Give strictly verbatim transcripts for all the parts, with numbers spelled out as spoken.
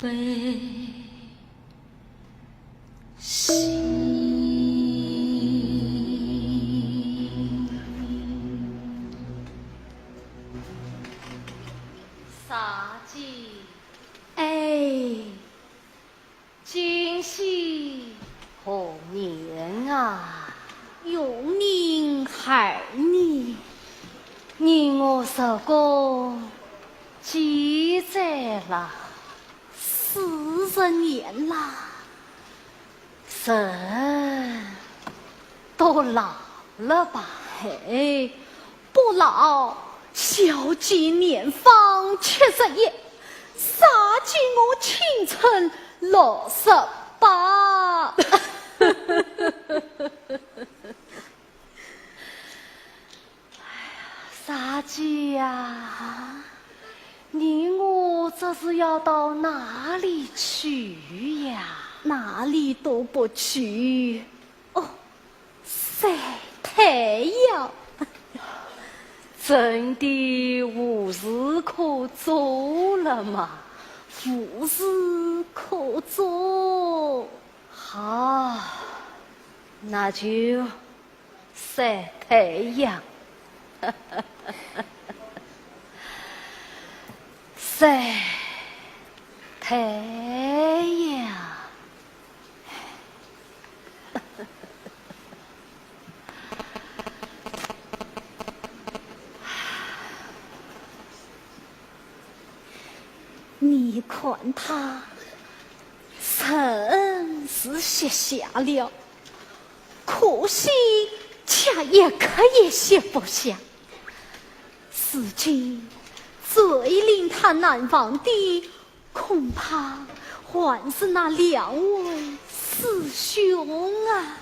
悲喜。啥姐？哎，今夕何年啊？闰年二月，你我时隔几载了？ 四十年啦。人都老了吧？嘿，不老，小姐年方七十一，啥姐我青春六十八。哎呀，啥姐呀，你我这是要到哪里去呀？哪里都不去。哦，晒太阳。真的无事可做了吗？无事可做。好，那就 晒太阳，晒太阳。你看他，人是歇下了， 可惜却一刻也歇不下。如今最令他难忘的，恐怕还是那两位师兄啊。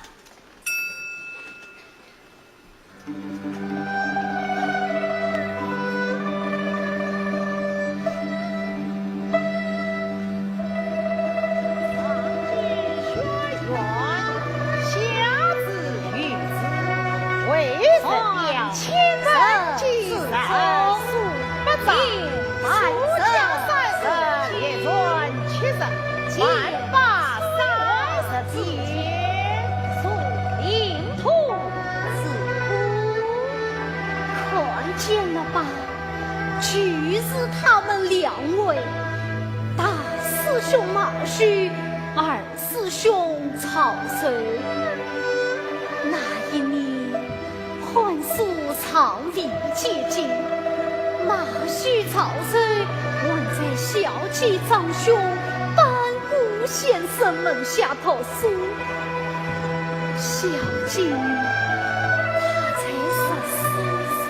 看见了吧？就是他们两位，大师兄马须，二师兄曹寿。那一年，寒暑尚未接近，马须、曹寿还在小姐掌胸班固先生门下读书。小姐她才十四岁，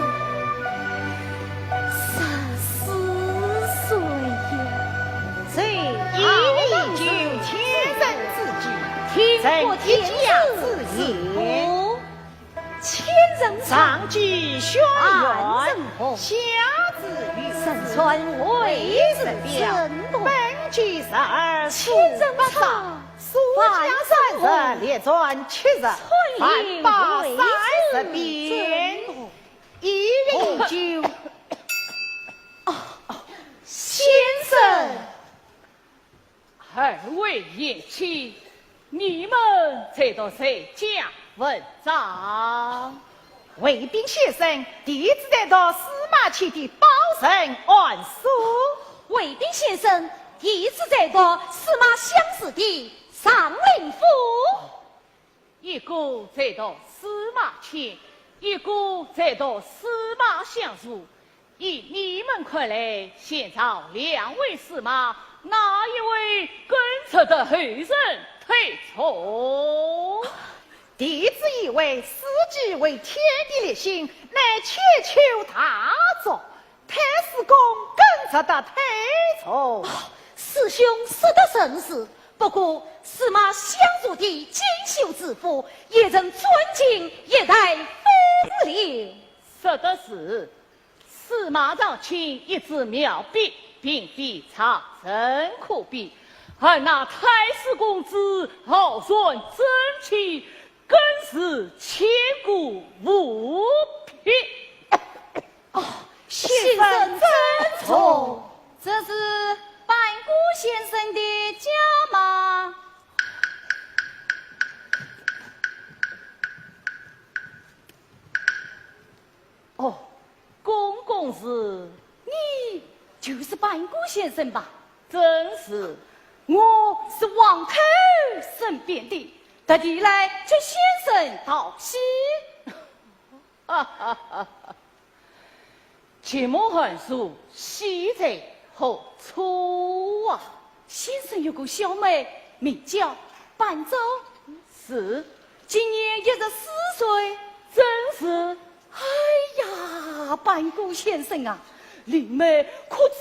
十四岁呀。谁？一饮酒，千人之酒，听过天子之言。千人唱，上句轩辕，下句乐府。人称谓之表，本句十二，千人唱，书家三十，列传七十，万八三十篇。一饮酒。哦，哦，先生。 二位贤妻，你们在读谁家文章？卫兵先生弟子在读司马迁的《报任案书》。卫兵先生弟子在读司马相如的《上林赋》。 一个在读司马迁，一个在读司马相如。依你们看来，现朝两位司马，哪一位更值得后人推崇？弟子以为，司机为天地立心，乃千秋大作， 太史公更值得推崇。哦，师兄说得甚是，不过司马相如的锦绣之赋，也曾传进一代风流。说得是，司马长卿一支妙笔，并非常人可比，而那太史公之浩然正气， 更是千古无匹。哦，先生珍重。这是班固先生的是。你就是班固先生吧？正是。我是王太后身边的，特地来接先生道喜。哈哈哈哈。 请问韩叔，喜在何处啊？先生有个小妹，名叫班昭。是。今年一十四岁。正是。哎呀，班固先生啊，林妹可真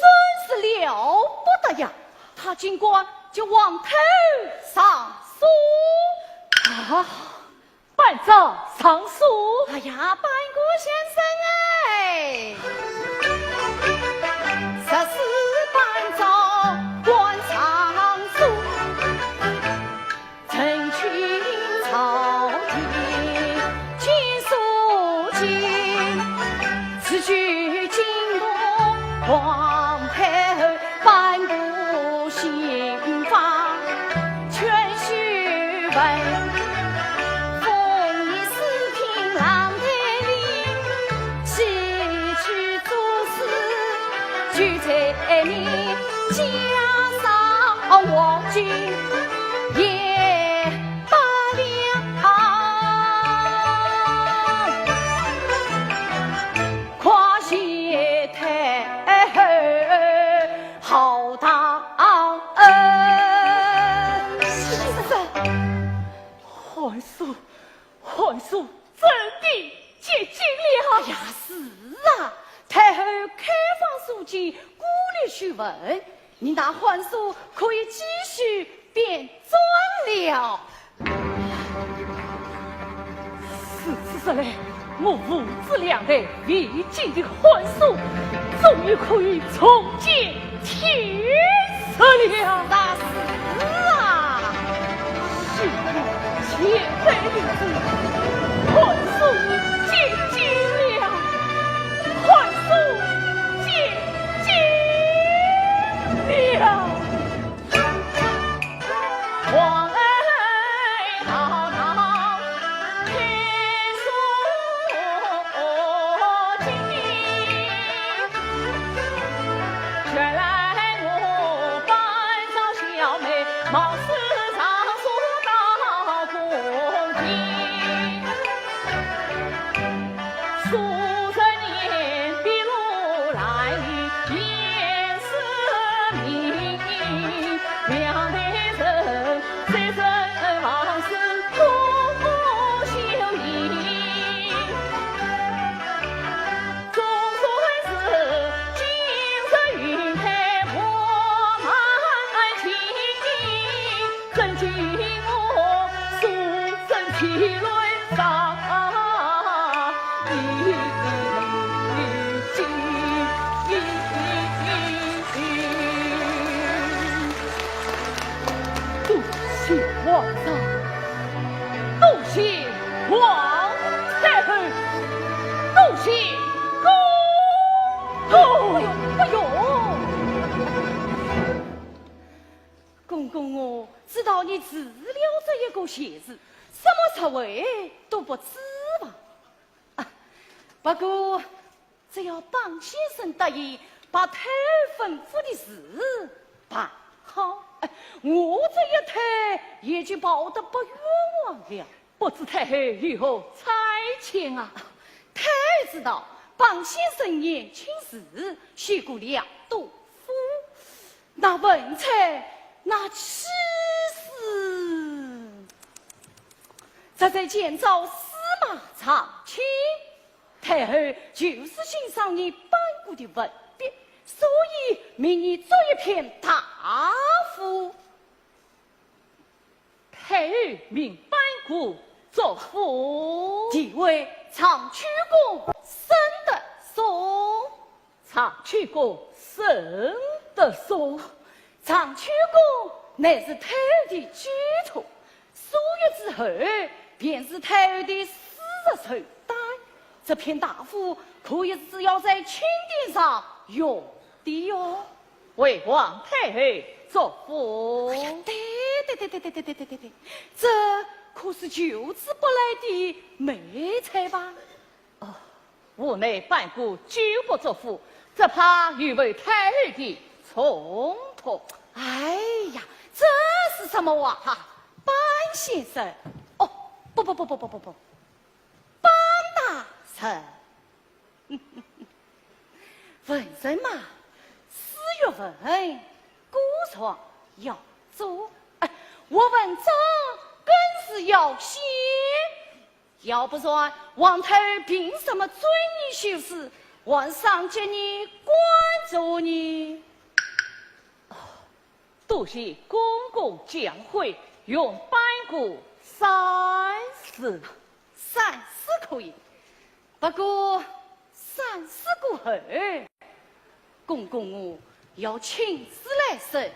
是了不得呀！她竟敢叫王太后上书。啊？ 班昭上书。哎呀，班固先生哎，实是班昭官上书，呈请朝廷见书信，此去经过皇太后 班固新房，全须问。封你四品郎台令，洗去诸事，俱在明。加上黄金也罢了。 跨谢太后浩大恩。先生。韩叔，韩叔真的接近了。哎呀，是啊，太后开放书信，鼓励须问，你那韩叔可以继续编纂了。 如此说来，我父子两代未见的韩叔，终于可以重见天日了。那是啊。幸好前来得及，韩叔接近了，韩叔接近了。 多谢皇上，多谢皇太后，多谢公公。哎呦，哎呦！公公，我知道你除了这一个贤字，什么实惠都不知吧？啊，不过 只要邦先生答应把太后吩咐的事办好，哎，我这一胎也就保得不冤枉了。不知太后有何差遣啊？太后知道邦先生年轻时写过两度赋，那文采，那气势，实在见招司马长卿。 太后就是欣赏你班固的文笔，所以命你作一篇大赋。太后命班固作赋。题为《长秋宫》，沈德松。长秋宫，沈德松。长秋宫乃是太后的居处， 苏月之后，便是太后的私人手袋。这篇大赋可以是要在钦点上用的哟。为皇太后作赋。哎呀，对对对对对对对对对对，这可是求之不来的美才吧？哦，府内班固久不作父，只怕有违太后的重托。哎呀，这是什么话？班先生，哦，不不不不不不不，班大人。文人嘛，诗与文，古传要祖，哎，我文章更是要先。 要不然，王太后凭什么准你修诗，还赏给你官职呢？哦，多谢公公教诲，容班固三思。三思可以，不过三思过后，公公我要亲自来审，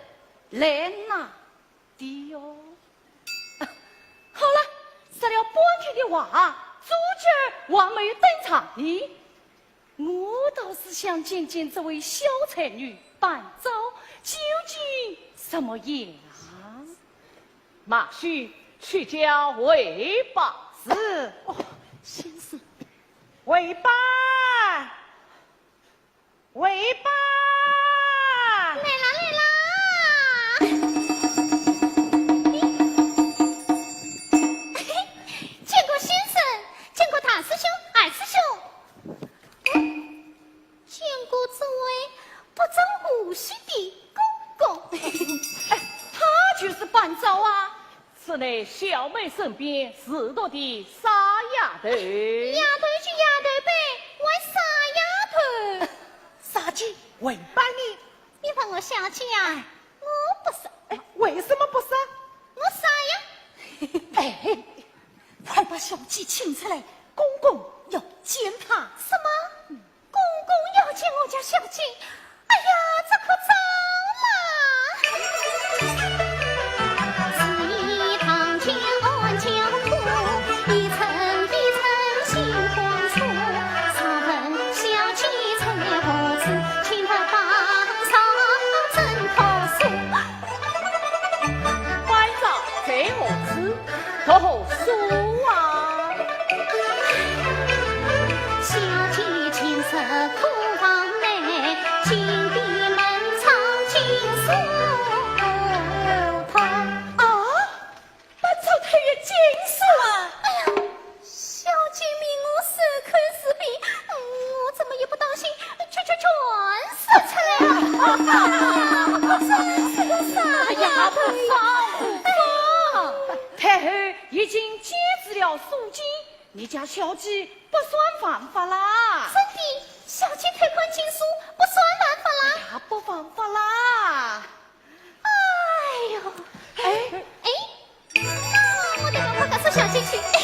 来拿 的哟。啊，好了，说了半天的话，主角还没有登场呢。我倒是想见见这位小才女班昭究竟什么样。马须去叫回班。是。哦，先生。回班。 回班。来啦，来啦！见过先生，见过大师兄、二师兄。嗯，见过这位不曾无锡的公公。哎，他就是班昭啊。 此乃小妹身边侍读的傻丫头。丫头就丫头呗，还傻丫头。啥介回班呢？你问我小姐呀，我不是。哎，为什么不是？我傻呀。哎，快把小姐请出来，公公要见她。什么？ 公公要见我家小姐，哎呀，这可糟了！ 班昭在何处？读何书啊？小姐今日客房内，金碧门窗尽数透。啊，班昭他有禁书啊！哎呀， 小姐命我守口如瓶，嗯，我怎么一不当心，就就全说出来了。真是个傻丫头呀！太后已经禁止了书经，你家小姐不算犯法啦。真的，小姐偷看禁书不算犯法啦？哎呀，不犯法啦。 哎呦，哎，哎，那我得赶快告诉小姐去，哎，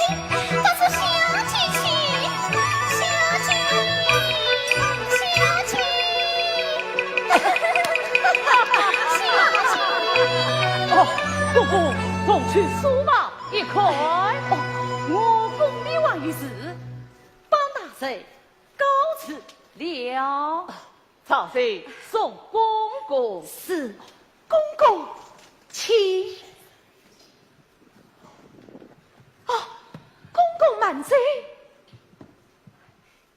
告诉小姐去，小姐，小姐，小姐。哦，公公，送去书房一看。哦，我宫里还有事，班大人告辞了。 赵氏送公公。是，公公，请。哦，公公慢走。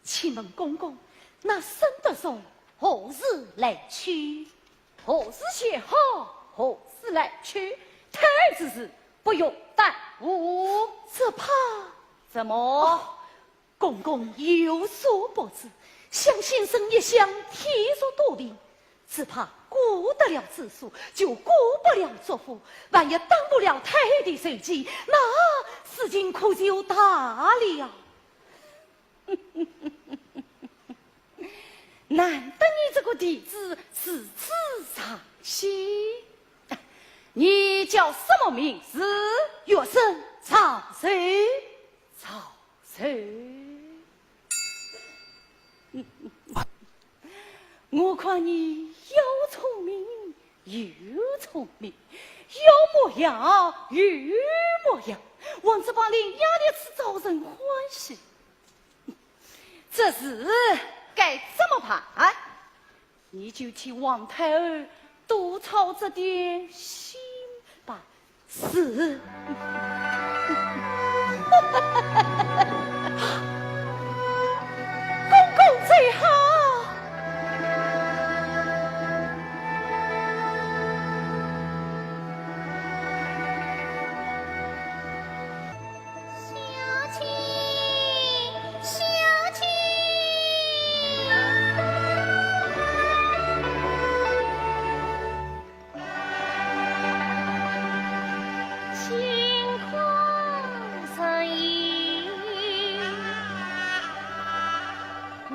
请问公公，那沈德松何时来取？何时写好，何时来取？太后之事，不用耽误。只怕……怎么？哦， 公公有所不知，想先生一向体弱多病，只怕顾得了子嗣，就顾不了祖父，万一耽误了太后的寿期，那事情可就大了。难得你这个弟子如此上心，你叫什么名字？学生赵寿。 赵寿。我看你要聪明又聪明，要模样又模样，往这帮伶牙俐齿招人欢喜。这事该怎么办？ 你就替王太后多操这点心吧。是。公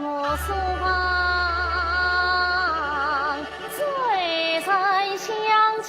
我所望，最人相亲。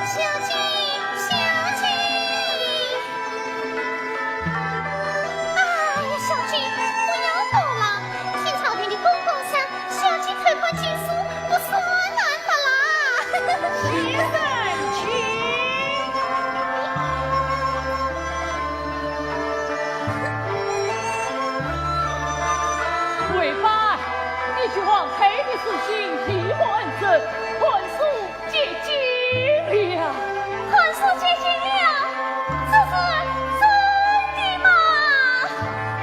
小姐，小姐。哎呀，小姐，不要动了。听朝廷的公公说，小姐偷看禁书，不算犯法啦。回吧，你去皇太后的书信，一完整，看书 接近了。看书接近了，这是真的吗？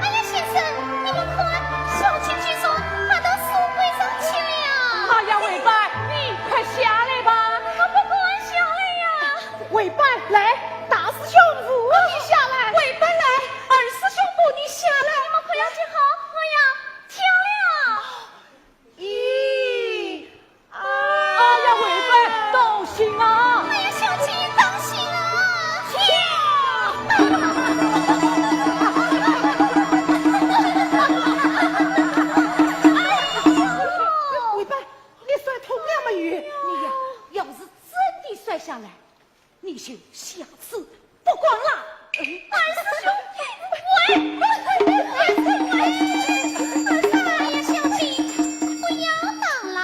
哎呀，先生，你们看，小姐居然爬到书柜上去了。哎呀，回吧，你快下来吧。我不敢下来呀。回吧，来，大师兄扶你下来。回吧，来，二师兄扶你下来。你们快要接好，我要跳了。 咦，哎呀，回吧，当心啊！哎呀，小姐，当心啊！回吧，你摔痛了没有？你呀，要是真的摔下来， 你就下次不敢了。二师兄，喂，哎呀，小姐，不要打了。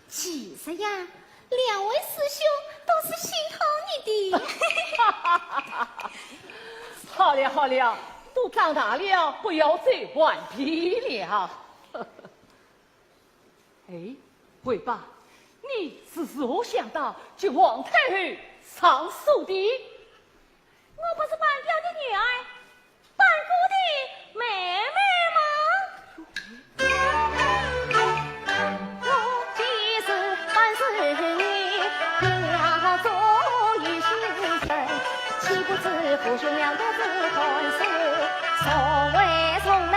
其实呀，两位师兄都是心疼你的。好了好了，都长大了，不要再顽皮了。 哎，回吧，你是如何想到给皇太后上书的？我不是半表的女儿，半个的妹妹吗？我既是半是你，要做一些人，岂不知父兄两代之干涉，所为从来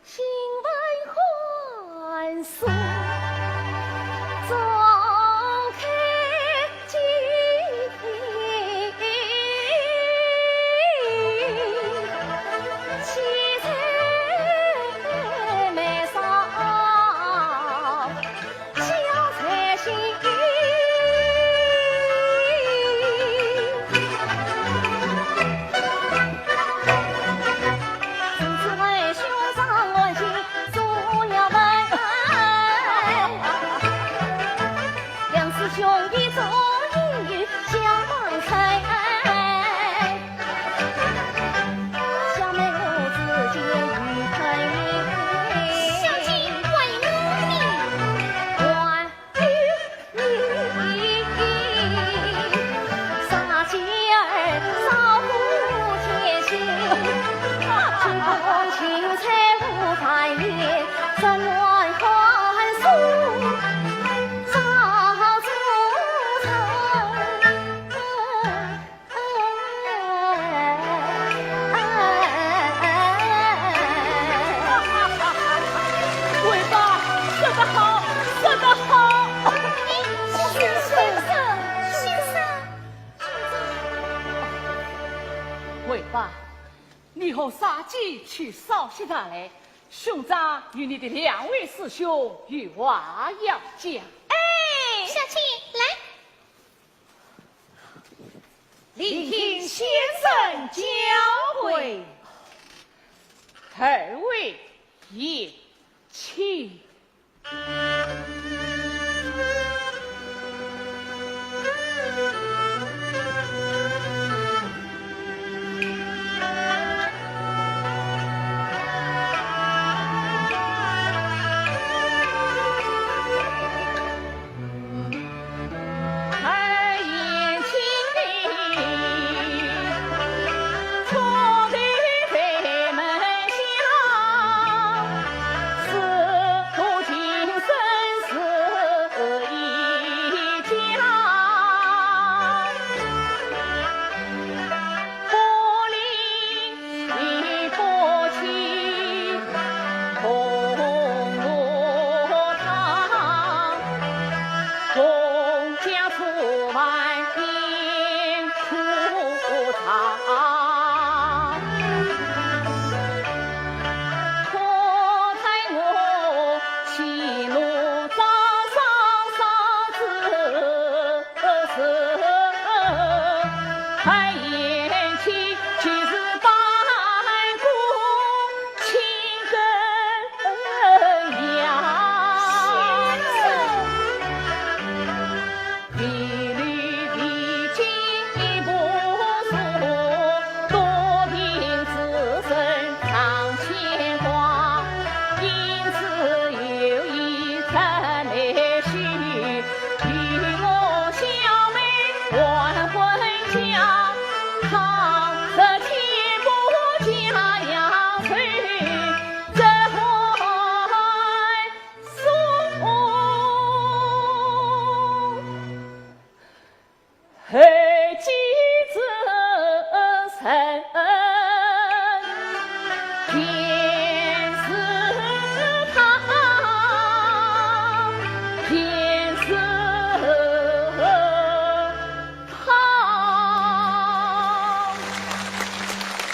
新闻还书中。杀鸡去烧席上来，兄长与你的两位师兄有话要讲。哎，小青，来。聆听先生教诲。二位也请。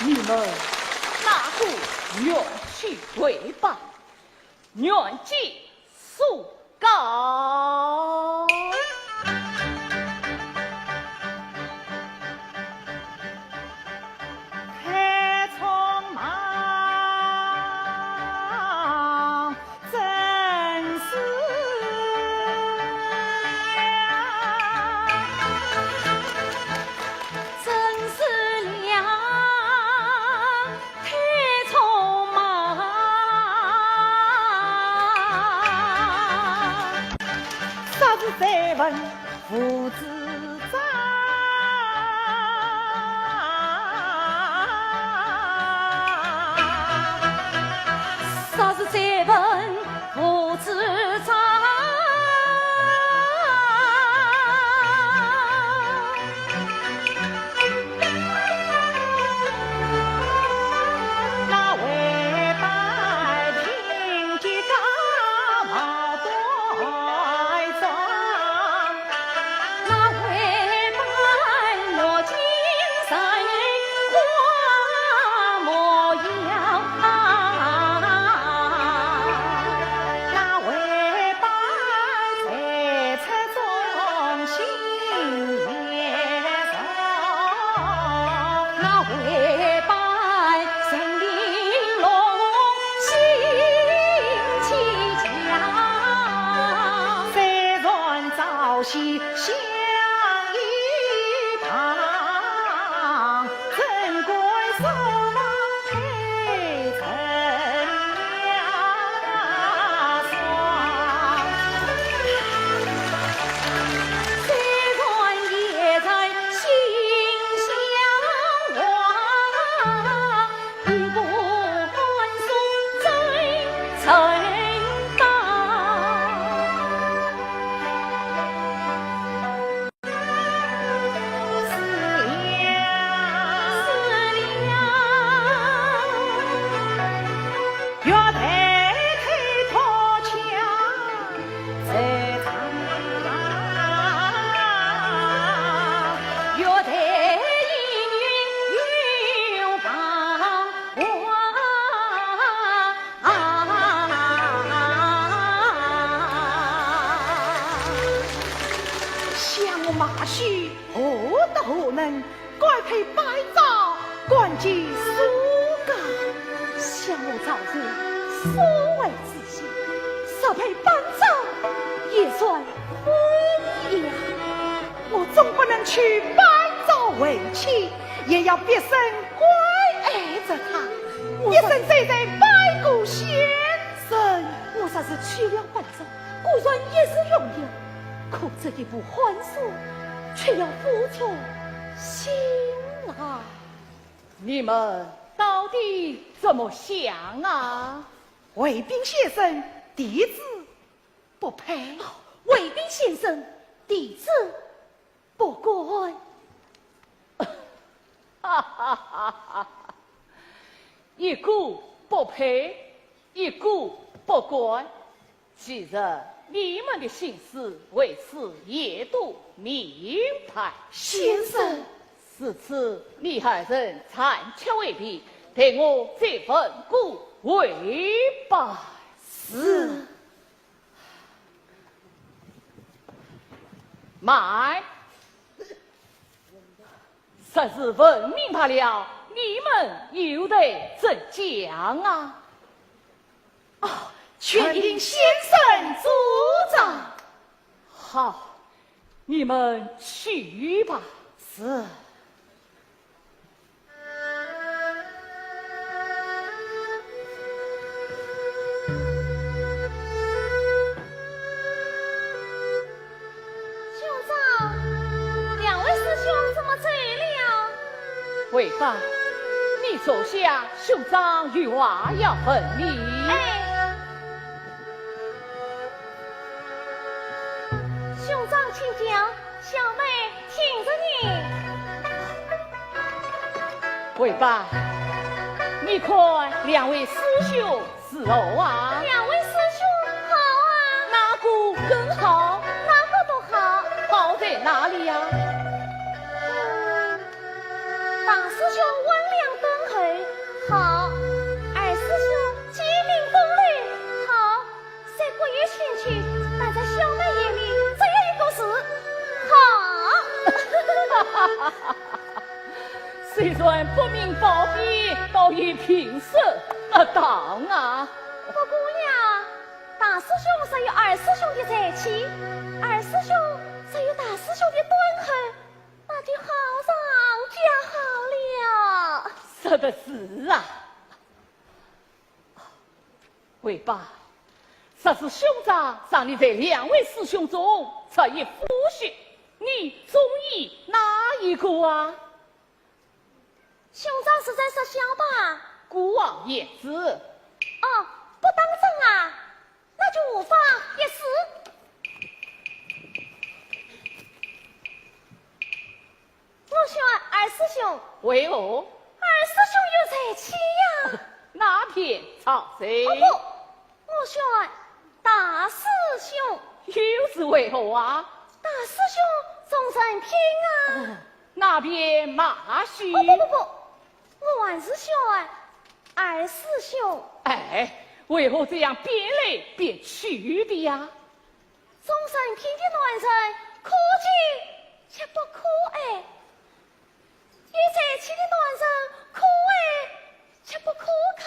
你们哪个愿去跪拜？ 愿祭苏告。太匆忙，真是，真是了。 太匆忙。啥是再问父子长？啥是再问父子长？马须何德何能，敢配班昭，敢居苏阁？想我曹植素为知县，若配班昭也算昏呀。我总不能娶班昭为妻，也要毕生关爱着她，一生追随班固先生。我若是娶了班昭， 固然也是荣耀，可这一部寒书却要付出辛劳。你们到底怎么想啊？卫兵先生弟子不配。哦，卫兵先生弟子不敢。哈哈哈哈！一个不配，一个不敢。 其实你们的心思为此也都明白。先生。如此，你二人暂且回避，待我再问过卫班。是。慢。 若是问明白了，你们又待怎讲啊？哦，全凭先生主张。好，你们去吧。是。 兄长，两位师兄怎么走了？卫班，你坐下，兄长有话要问你。哎。兄长请讲，小妹听着呢。卫班，你看两位师兄 如何啊？两位师兄好啊。哪个更好？哪个都好。好在哪里呀？嗯，大师兄温良敦厚，好。二师兄机敏功利，好。虽各有千秋，但在小妹眼里只有一个字，好。虽然不明褒贬，倒也平 是，那当啊。不过呀，大师兄是有二师兄的才气，二师兄是有大师兄的敦厚，那就好上加好了。说得是啊。卫班，若是兄长让你在两位师兄中出一夫婿，你中意哪一个啊？ 兄长是在说笑吧？孤妄言之。哦，不当真啊，那就无妨一试。我选二师兄。为何？二师兄有才气呀。那便招谁？哦，不， 我选大师兄。又是为何啊？大师兄重人品啊。哦，那便马须。哦，不，不，不，我还是选二师兄。哎，为何这样变来变去的呀？重人品的男人可敬却不可爱， 有才气的男人可爱却不可靠。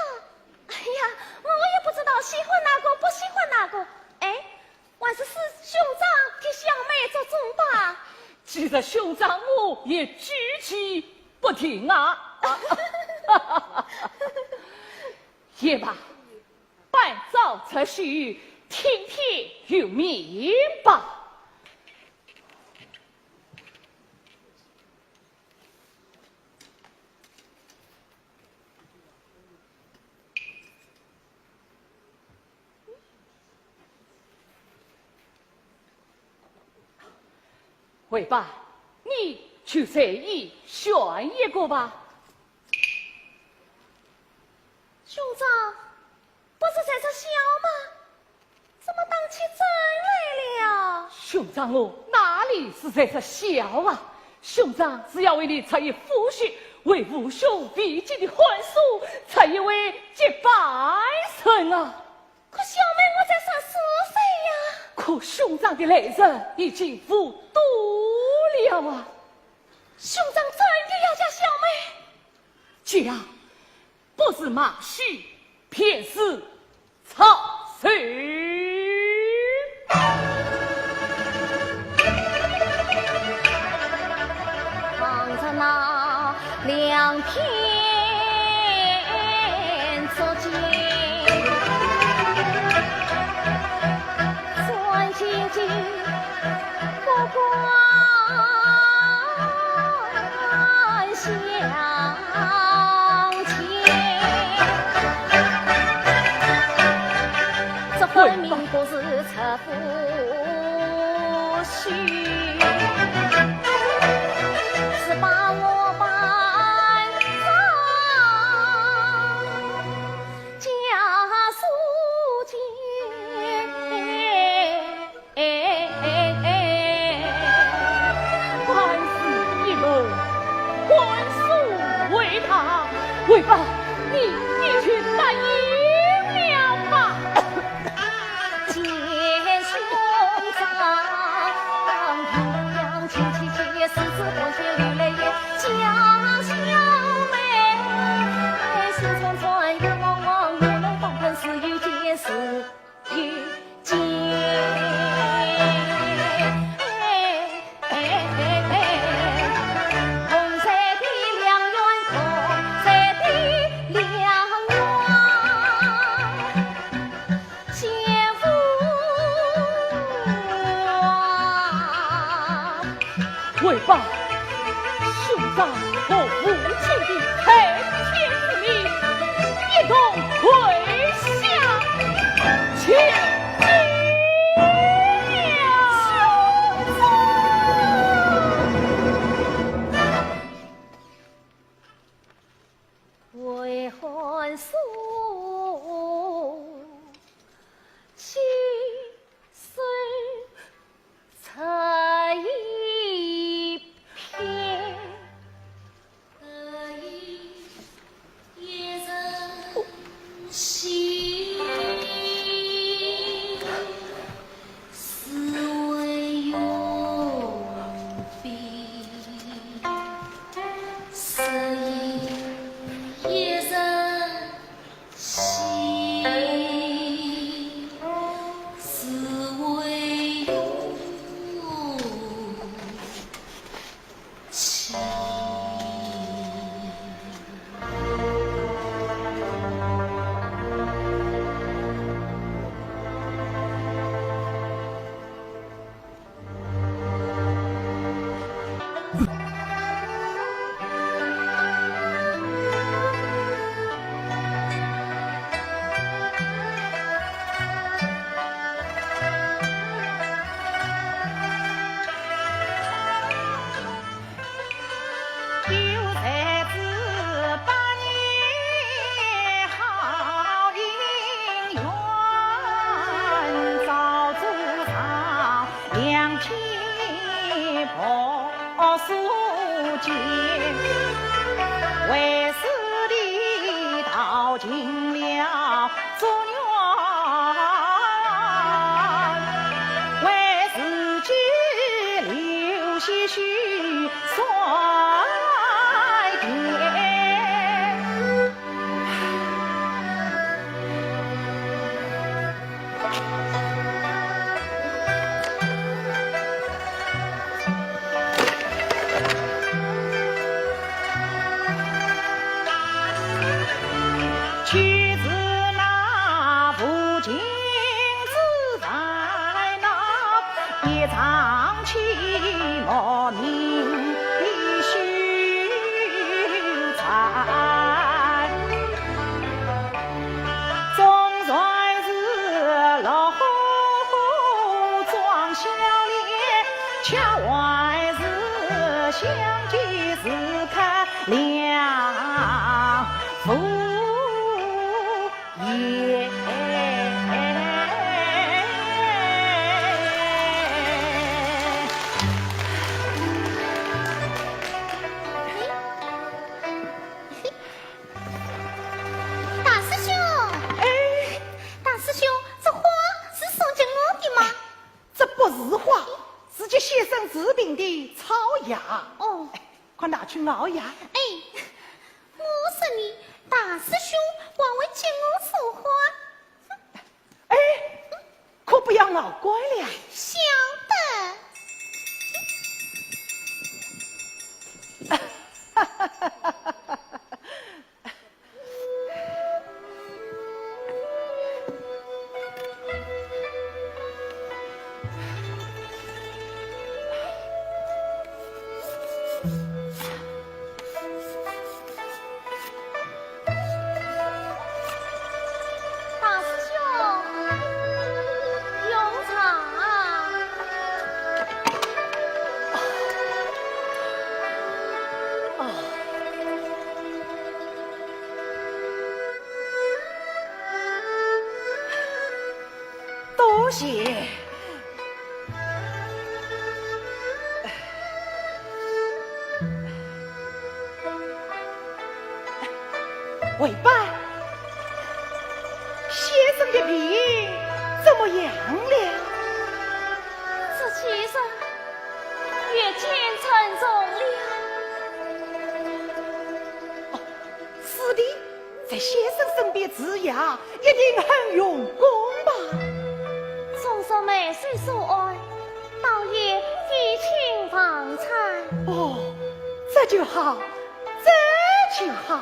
哎呀，我也不知道喜欢哪个，不喜欢哪个。哎，还是师兄长替小妹做主吧。既然兄长我也举棋不定啊。也罢，班昭出手，听天由命吧。 卫班，你就随意选一个吧。兄长， 不是在说笑吗？怎么打起真来了？兄长，我哪里是在说笑啊？兄长是要为你出一夫婿，为父兄未及的寒暑出一位接班人啊。可小妹我在说是谁呀？可兄长的来日已经无多大王，兄长真的要嫁小妹？嫁，不是马戏，便是草蛇。望着那两片竹径，转进进 不管相见，这分明不是侧夫婿，是把我搬上 家书间。万事一门，官书为大。为爸，你，你去答应了吧。见兄长，亲切切，私自关心，流泪眼，家小妹，心酸酸，冤枉枉，我来当官是有件事。 为爸，兄长和父亲的开篇之礼，一同跪下请安了。为汉书起 这一篇。大师兄，哎，大师兄，这花是送给我的吗？这不是花，是给先生治病的草药。哦。哎，快拿去熬呀。哎，我说你，大师兄还会给我说话。哎，可不要熬怪了。晓得。大师兄，用茶。啊。 多谢。喂，班，先生的病怎么样了？这几日越见沉重了。哦， 师弟在先生身边治药，一定很用功吧？纵然没谁阻碍，倒也废寝忘餐。哦，这就好，这就好，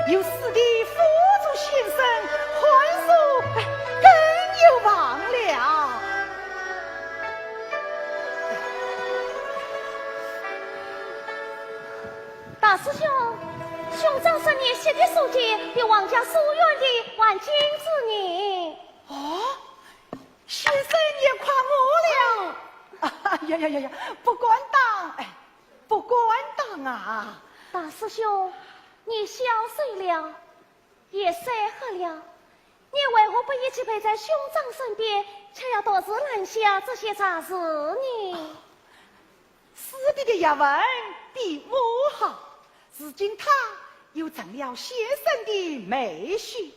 有师弟辅助先生，患者，哎，更有望了。 大师兄，兄长说你写的书籍比王家书院的还精致呢。哦，先生也夸我了。哎呀呀呀呀，不敢当，哎，不敢当啊。大师兄，你消瘦了，也衰黑了，你为何不一直陪在兄长身边，却要独自揽下这些杂事呢？ 师弟的学问比我好，如今他又成了先生的妹婿。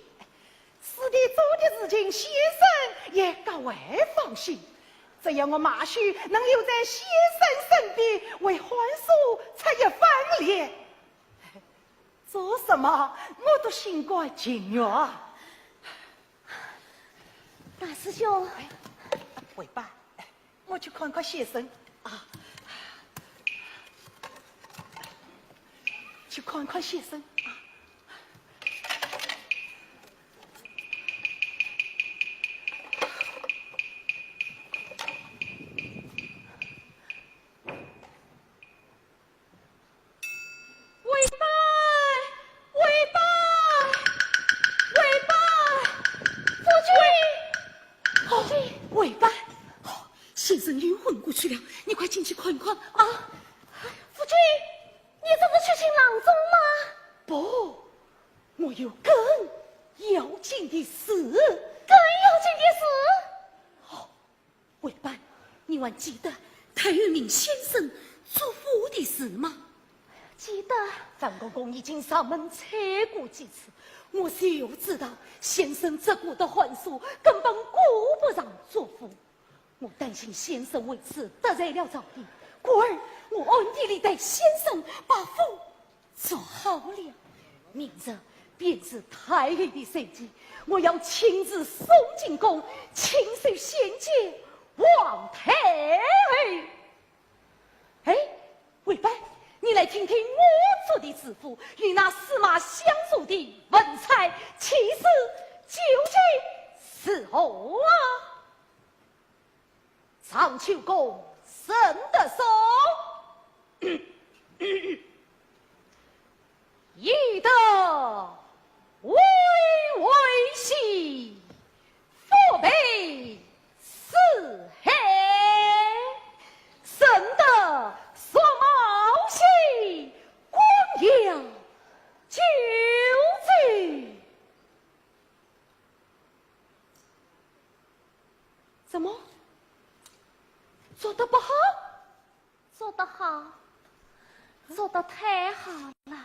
师弟做的事情，先生也格外放心。只要我马须能留在先生身边，为患者出一分力，做什么我都心甘情愿。大师兄，哎，喂，班， 我去看看先生啊，去看看先生啊。 喂，班，喂，班，喂，班，夫君，夫君。哦，喂，班，哦，先生又昏过去了，你快进去看一看啊。夫君，你这是去请郎中吗？不，我有更要紧的事。更要紧的事？哦， 喂，班，你还记得太后命先生祝福的事吗？记得。范公公已经上门催过几次，我就知道先生这个的患处根本顾不上祝福。我担心先生为此得罪了朝廷，故而我暗地里代先生把符 做好了，明日便是太后的寿期，我要亲自送进宫，亲手献给皇太后。哎，喂，班，你来听听我做的祝福，与那司马相如的文采，岂是九句是何啊？ 上九宫沈德松，以德为围系，父辈四海。沈德松冒险，光耀九州。 怎么？做得不好？做得好，做得太好了。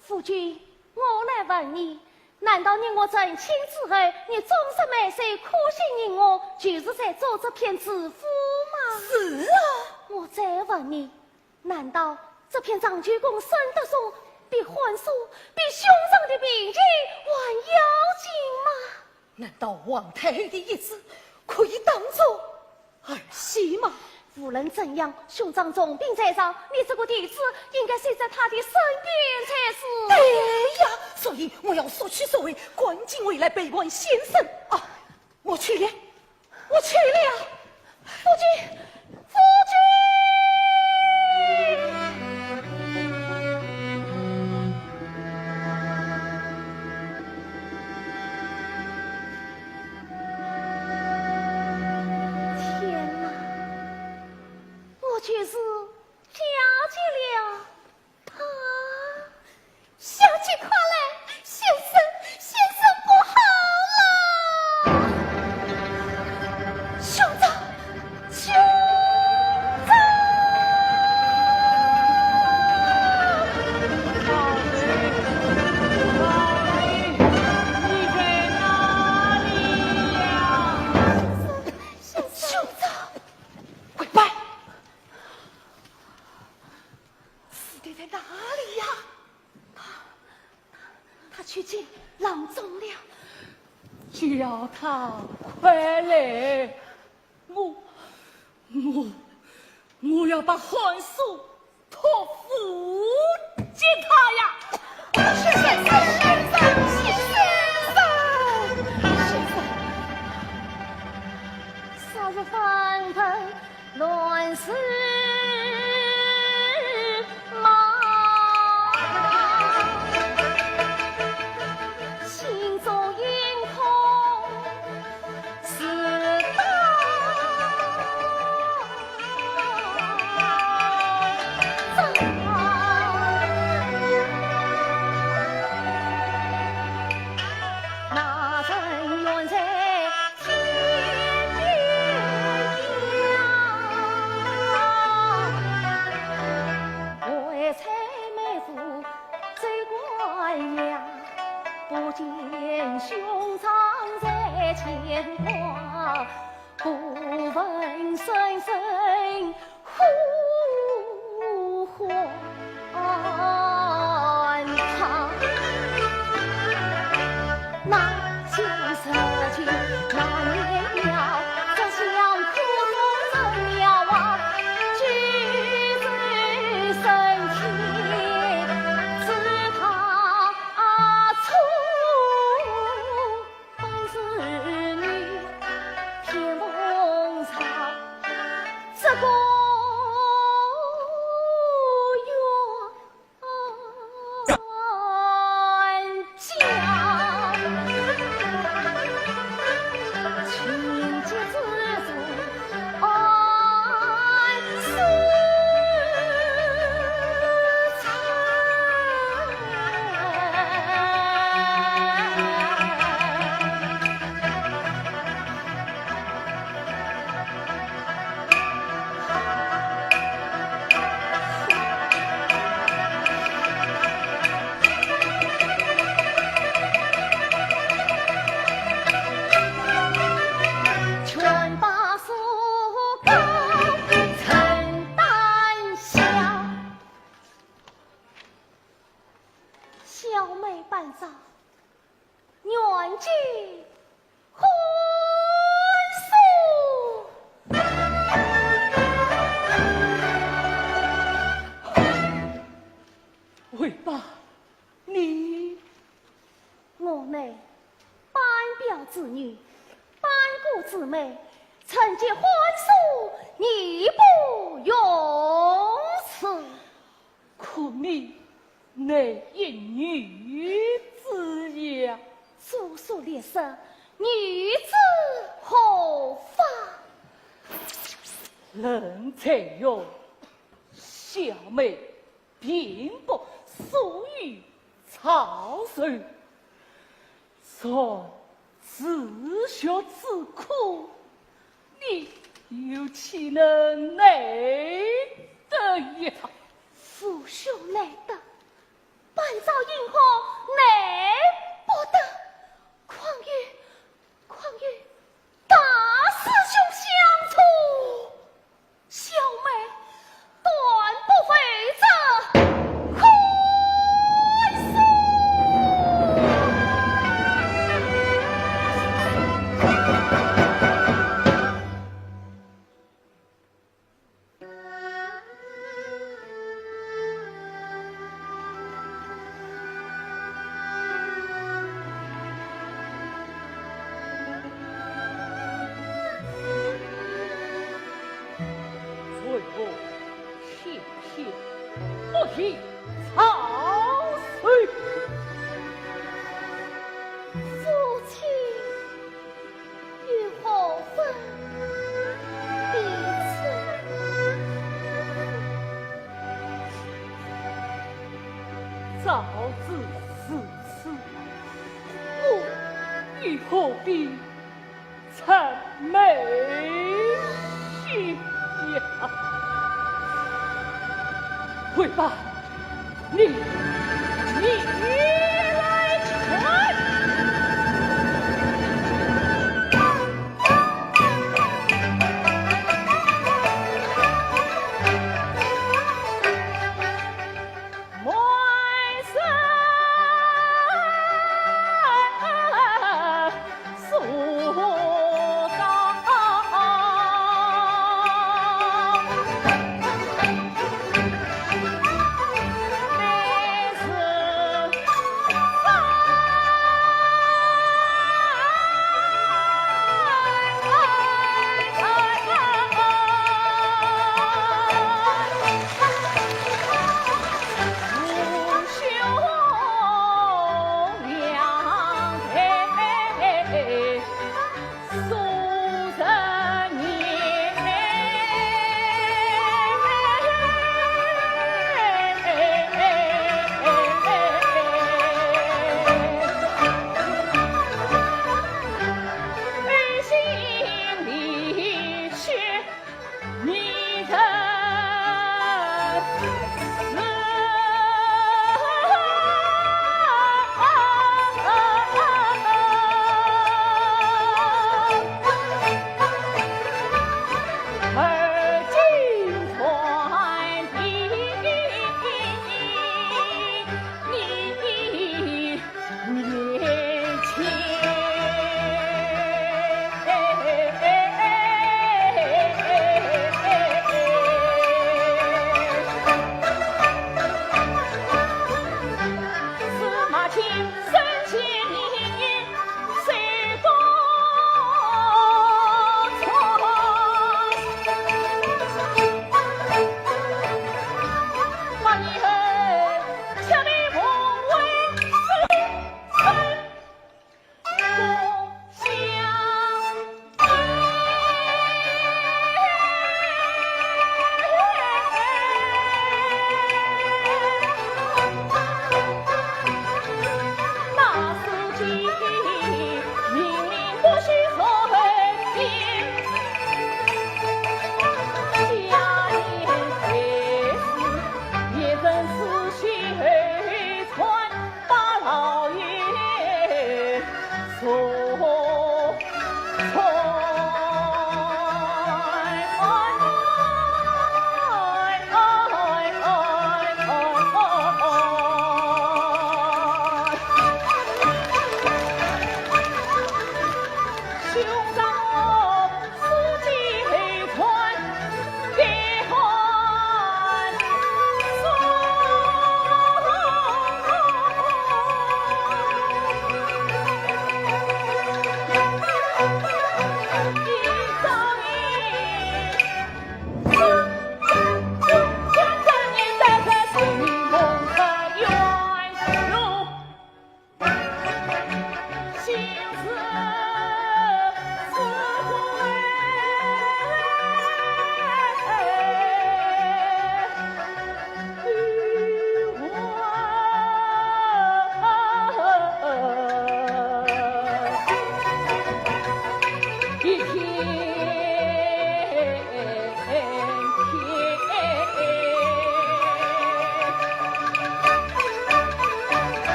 夫君，我来问你，难道你我成亲之后，你终日埋首苦心吟乐，就是在做这篇祝福吗？是啊。我再问你，难道这片长久宫沈德松比汉书、比兄长的病情还要紧吗？难道皇太后的意思可以当作儿戏吗？无论怎样，兄长重病在床，你这个弟子应该守在他的身边才是。对呀，所以我要速去速回，赶紧回来陪伴先生。啊，我去了，我去了。夫君，夫君！天哪，我就是 了解了。啊，小姐快来，先生，先生不好了！兄长，兄长！宝贝，宝贝，你在哪里呀？先生，兄长，滚开！ 死的在哪里呀？他，他，他去进郎中了。叫他快来，我，我，我要把汉书托付给他呀。是先生，先生，先生，先生。昨日翻腾 乱世梦，心中应恐是当真。 那人远在天边呀，为妻美妇走官呀，不见兄长在牵挂，不问生死 呼唤他。那相思情难了，这厢苦痛人了啊，举手升天，知他错。 本是你偏逢着这个冤家，情急之中 全把树高承担下。小妹半朝，愿进婚书。回吧，你 我乃班表之女，班固之妹，承接婚书，义不容辞。可你乃一女子呀。祖书立誓，女子何妨？冷翠云，小妹 并不疏于曹仁，若自学此科，你又岂能耐得呀？父兄难得，半朝因何耐不得？况且，况且，大师兄相助。曹操。父亲有何吩咐？早知如此，我又何必 谄媚呀？回吧，你，你来看。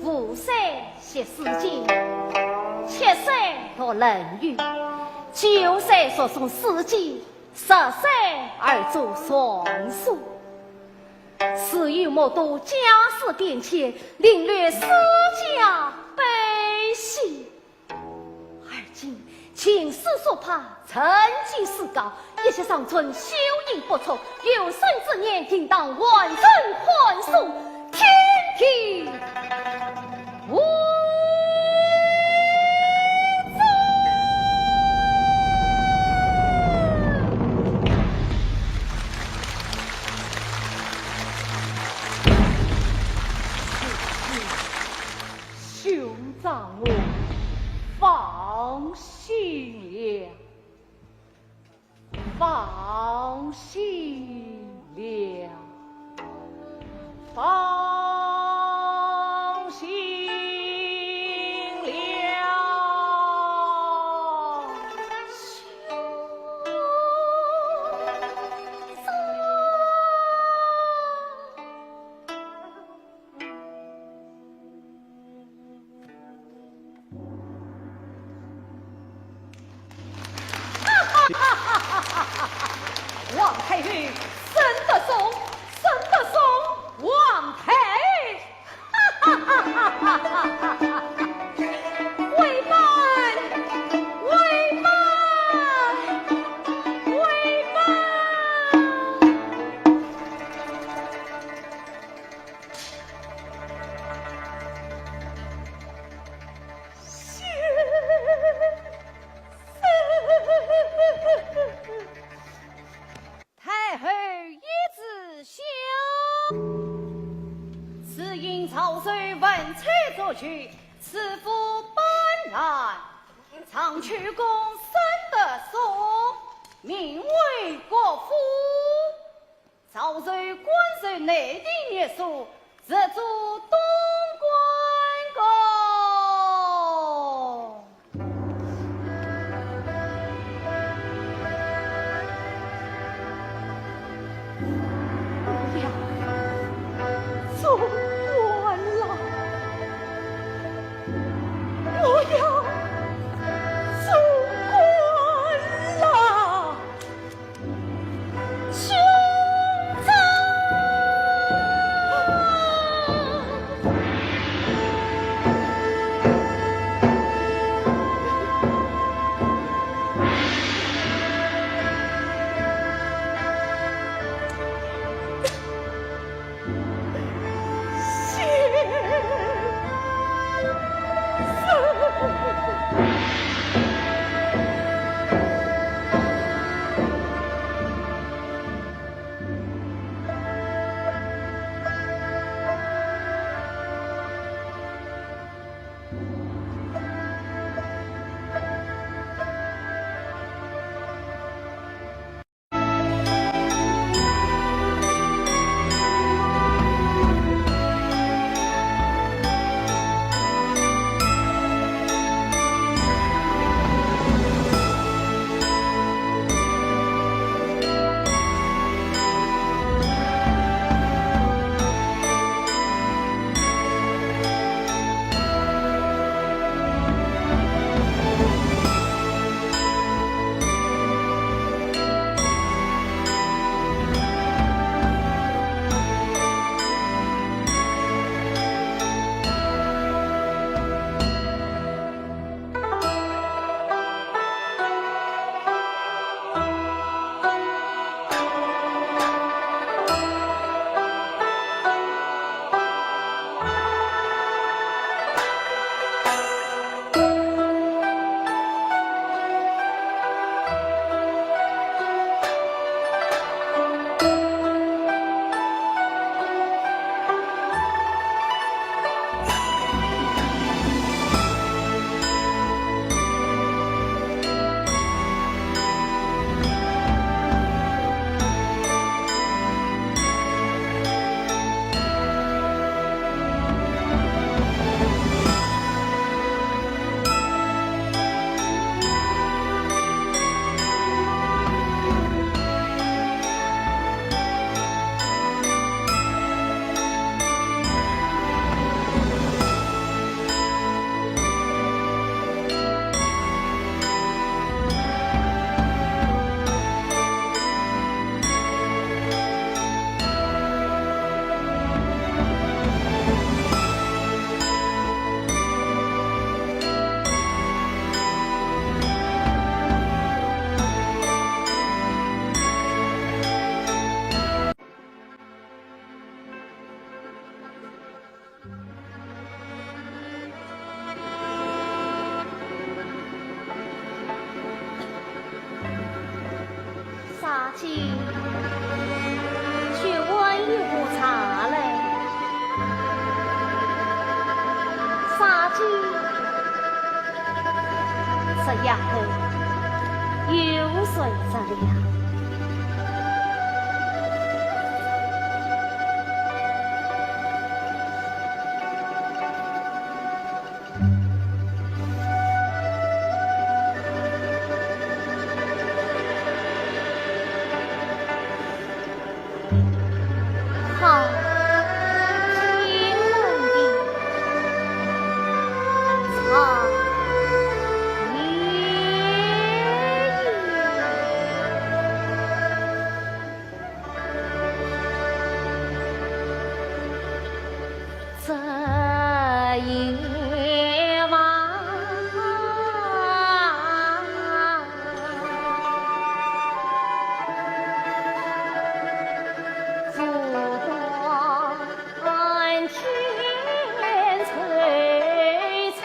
五岁学诗经，七岁读论语，九岁读诵诗经，十岁而作尚书。时有目睹家事变迁，领略诗家悲喜。 而今琴书书画，成就诗稿，一息尚存，休矣不促。有生之年，定当完整汉书，添订无疆。 兄长我放心了，放心了，放心了。兄长。 王太后，沈德松，沈德松，王太后。喂慢，喂慢，喂慢。 太后懿旨下，赐饮曹植文采作序，赐赋班兰，长秋宫沈德松，名为国父。 曹植官至内廷尚书，入主东关宫。我要做官了，我要做官了。 兄长。去，去温一壶茶来。茶几，这丫头又睡着了。 好，天冷的，唱夜夜。 这夜望牡丹天翠草。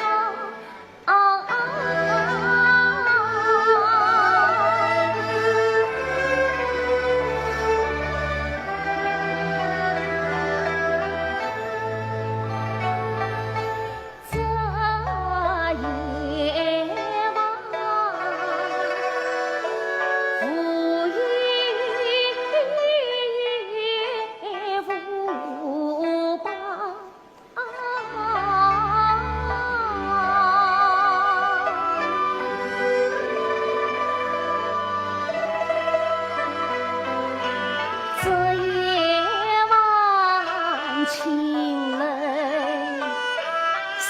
这夜望青楼生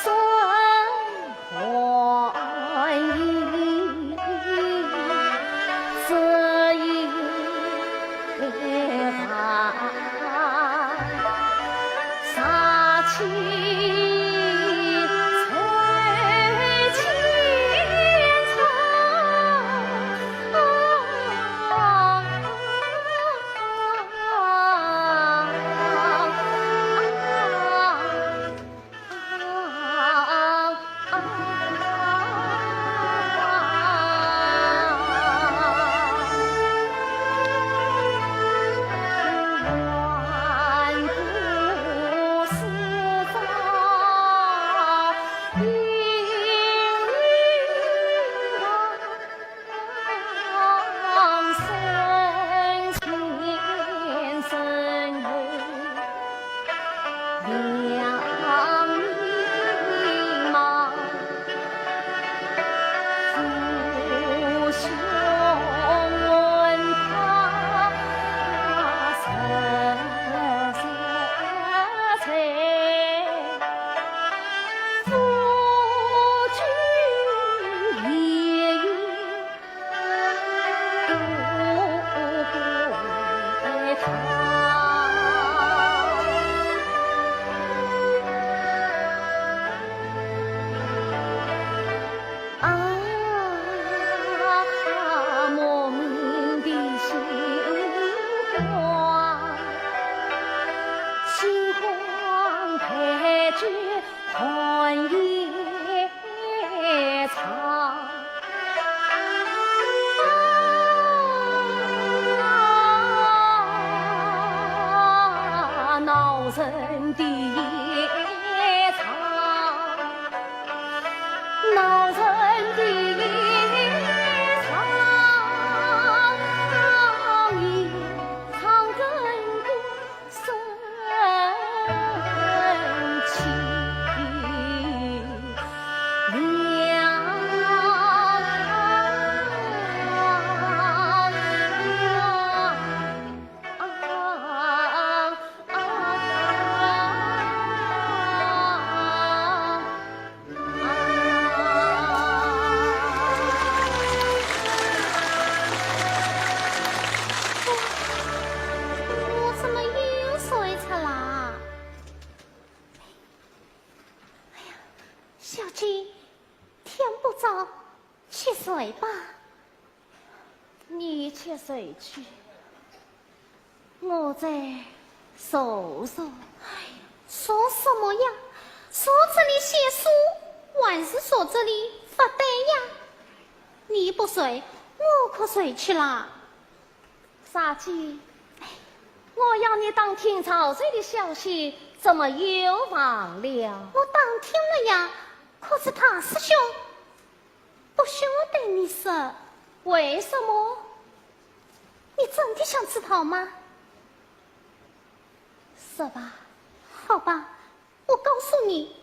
寒意，这夜望茶清愁清唱。 啊，莫名的心慌，心慌害酒寒夜长。啊，恼人的夜长。 恼人的夜长，夜长更加深情凉。我怎么又睡着啦？哎呀，小姐，天不早，去睡吧。你去睡去， 我再坐坐。哎呀，坐什么呀？坐这里写书，还是坐这里发呆呀？你不睡，我可睡去啦。小姐，我要你打听曹瑞的消息，怎么又忘了？我打听了呀，可是大师兄不许我对你说。为什么？你真的想知道吗？说吧。好吧，我告诉你，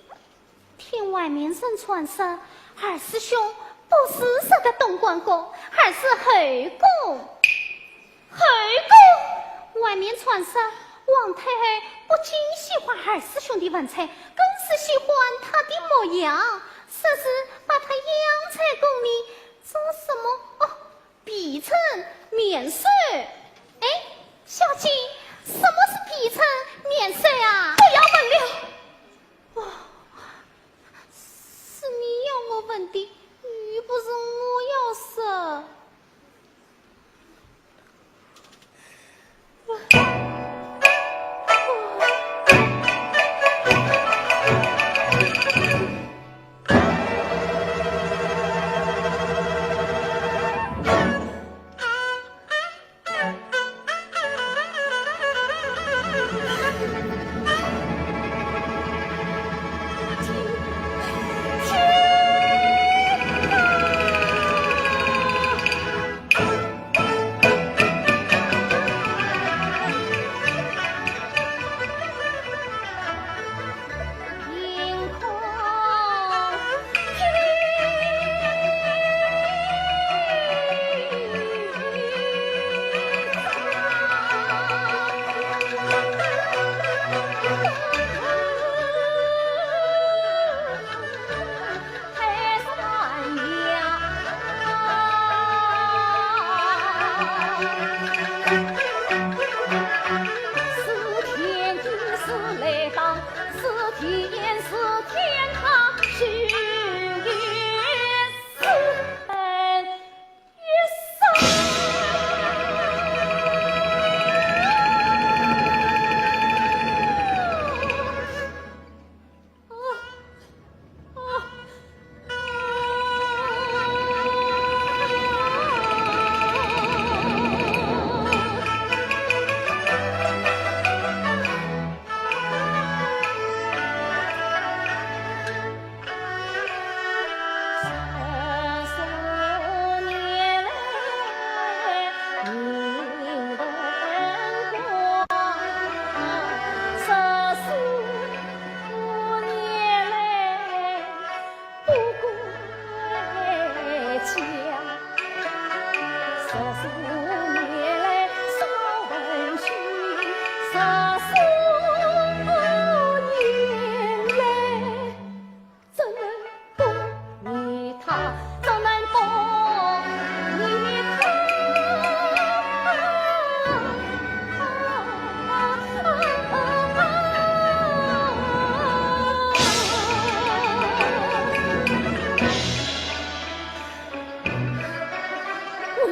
听外面人传说，二师兄不是这个东关公，而是后宫。后宫？外面传说，王太后不仅喜欢二师兄的文采，更是喜欢他的模样，说是把他养在宫里做什么？哦， 婲称面首。哎，小姐，什么是婲称面首啊？不要问了。哦，是你要我问的，又不是我要说。我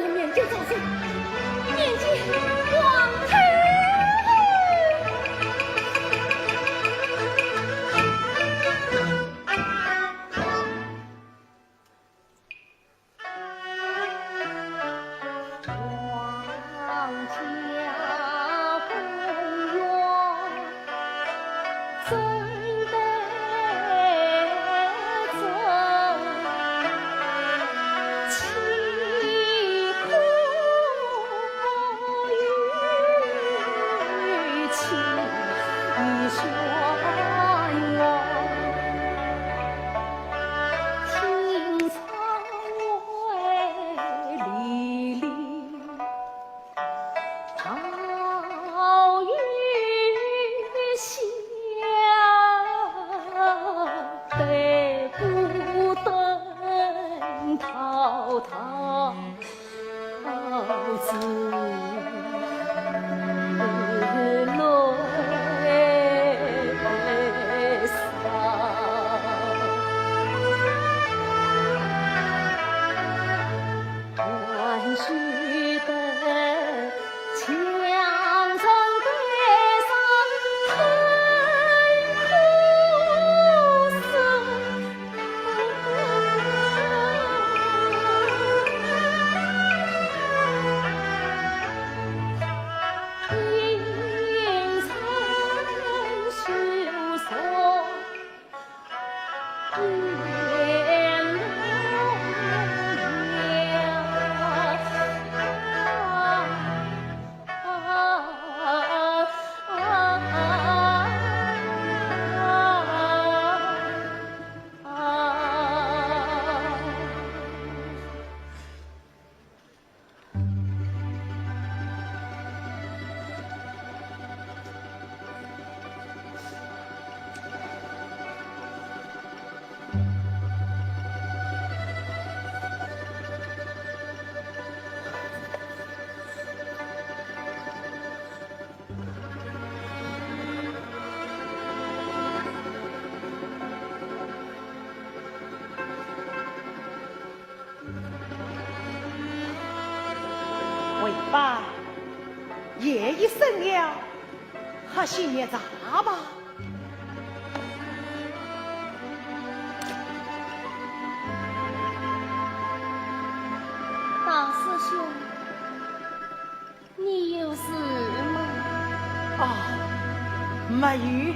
要面见赵叔，面见皇太后。爸，夜已深了，喝些热茶吧。大师兄，你有事吗？哦，没有，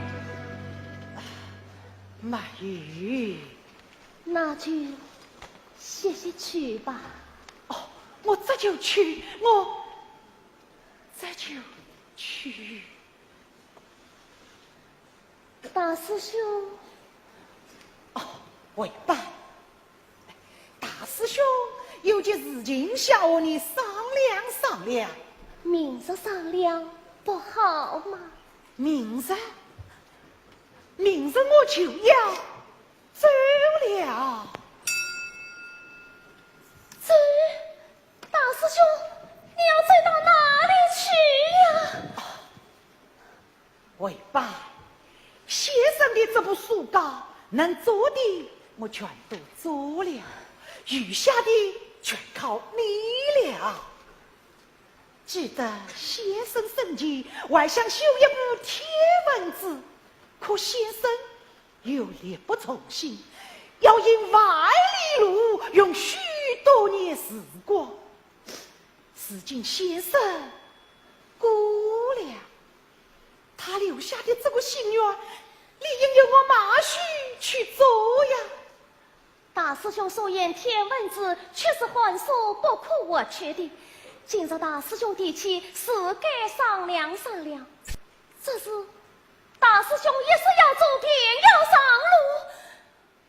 没有。那就歇息去吧。哦，我这就去，我这就去。大师兄，哦，为爸，大师兄有件事情想和你商量商量。明日商量不好吗？明日，明日我就要走了。走？大师兄，你要走到哪里去呀？为爸，先生的这部书稿能做的我全都做了，余下的全靠你了。记得先生生前还想修一部天文志，可先生又力不从心，要行万里路，用许多年时光。如今先生过了，他留下的这个心愿，理应由我马须去做呀。大师兄所言天文志，确是寒暑不可或缺的。今日大师兄提起，自该商量商量。只是大师兄一时要走，便要上路，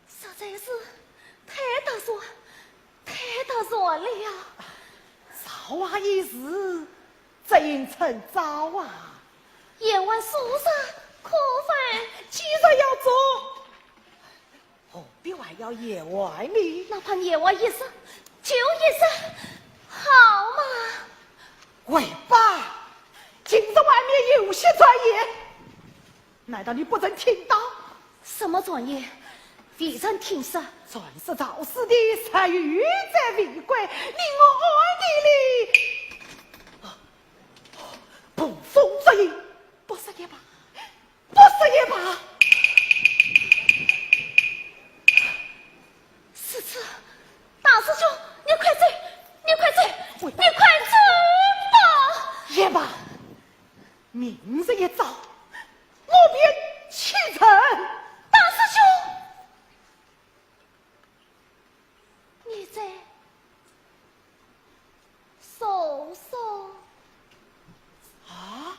实在是太突然，太突然了。早晚一时，只应趁早啊。夜晚宿舍可否？既然要做，何必还要夜晚呢？哪怕夜晚一日，就一日，好吗？为爸，今日外面有些传言，难道你不曾听到？什么传言？未曾听说。传说赵四的十余载未归，令我暗地里，捕风捉影，不说也罢，不说也罢。是此，大师兄，你快走，你快走，你快走吧。也罢，明日一早，我便启程。大师兄，你再说说。啊？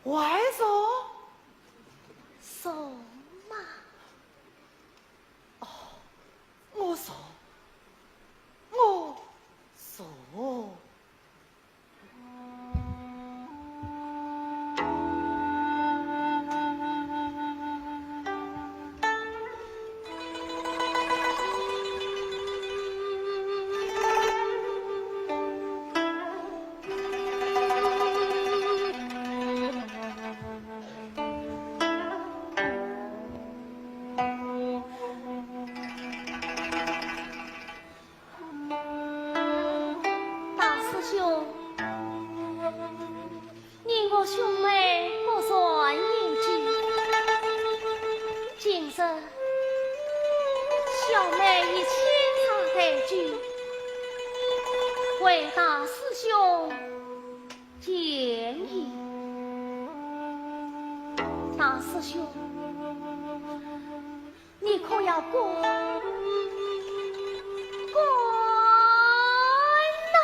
还说？说嘛。哦，我说，我说。大师兄，你我兄妹各传一句，今日小妹以清茶代酒，为大师兄饯宴。大师兄， 你可要管，管呐。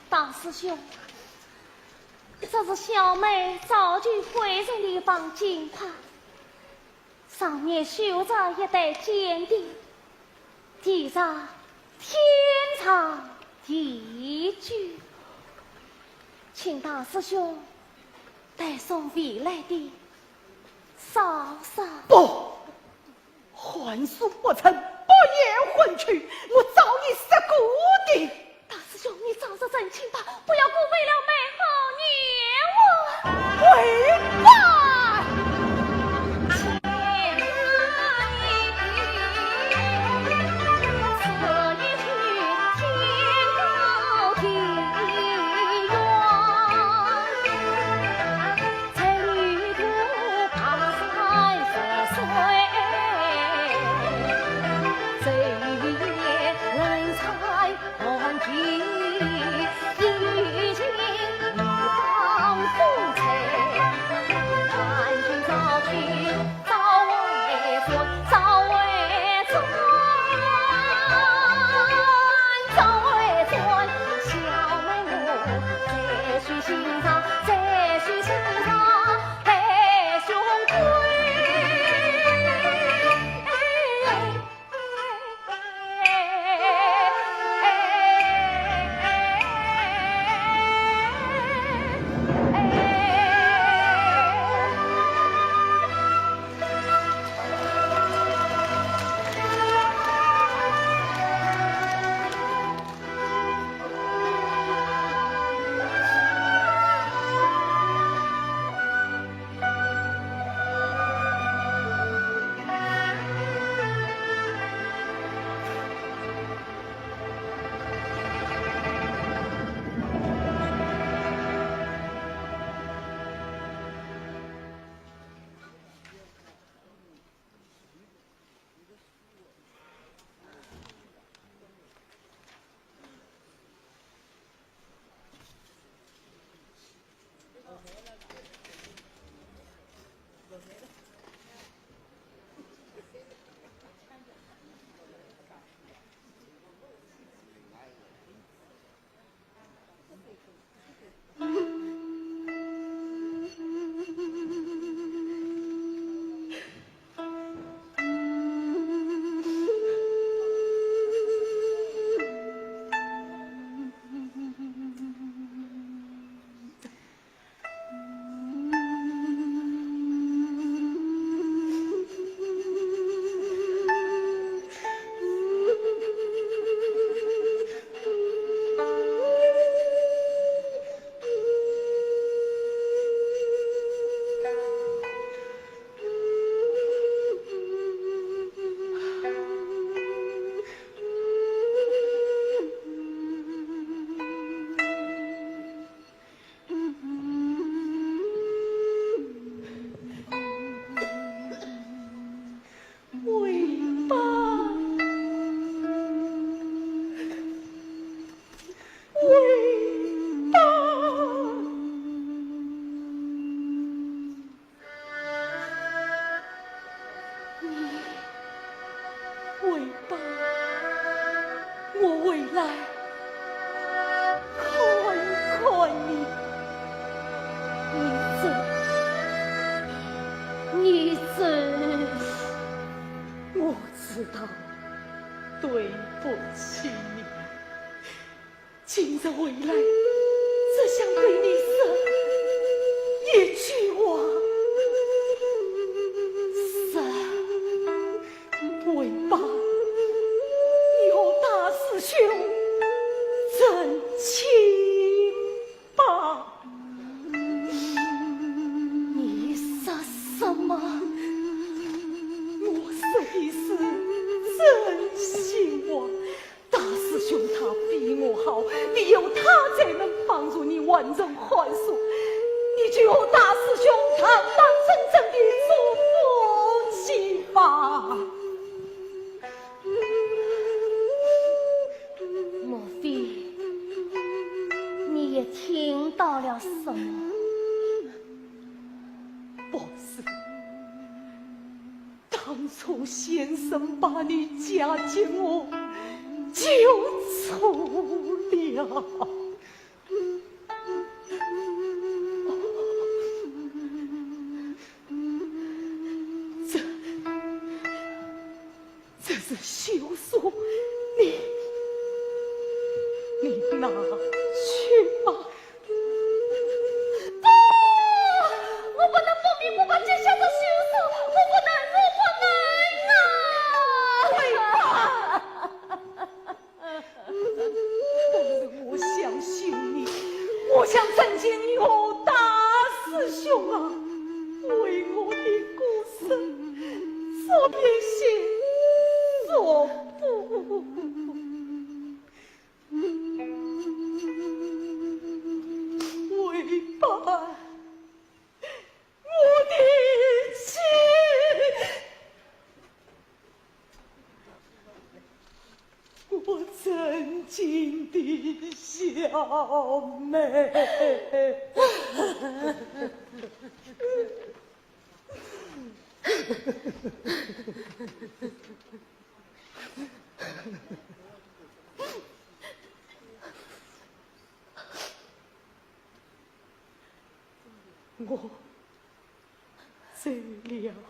大师兄，这是小妹早就回来的一方金帕，上面绣着一对金的，题上“天长地久”，请大师兄代送未来的嫂嫂。不， 寒暑不曾，不言欢去，我早已说过的。大师兄，你早日成亲吧，不要辜负了美好年华。回吧。知道对不起你。今日回来，只想对你说一句话。说，为爸，你和大师兄成亲吧。你说什么？我说的是真心话。大师兄他比我好，唯有他才能帮助你完成汉书。你就和大师兄堂堂正正的做夫妻吧。莫非你也听到了什么？不是，当初先生把你嫁给我，就错了。这，这是休书，你，你拿去吧。不，我不能不明不白接下这休书，我不能，我不能啊！对吧？ 但是我想救你，我想拯救你和大师兄啊，为我的过失做点心做补。为爸，我的妻。 我尊敬的小妹。我 走了。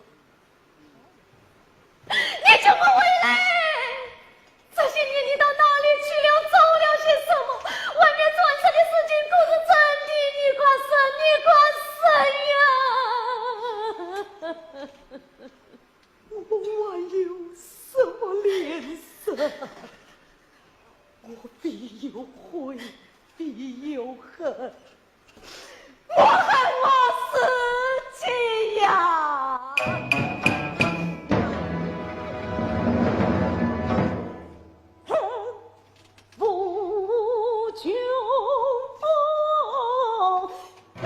你给我回来！这些年你到哪里去了？做了些什么？外面传出的事情都是真的，你快说，你快说呀！我还有什么脸色？我必有悔，必有恨。 我恨我自己呀！恨无穷，恨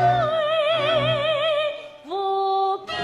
无边。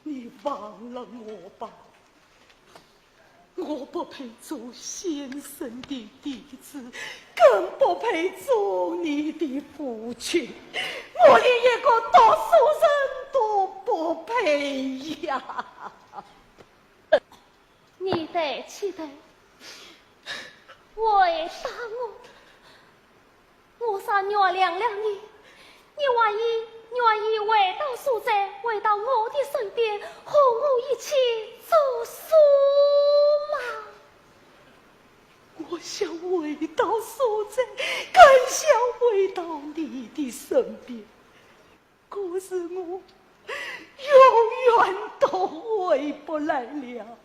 你忘了我吧。 我不配做先生的弟子，更不配做你的夫君。我连一个读书人都不配呀！你对起对，为打我， 我若原谅了你，你还愿意回到苏州，回到我的身边，和我一起做书吗？我想回到苏州，更想回到你的身边。 可是我永远都回不来了，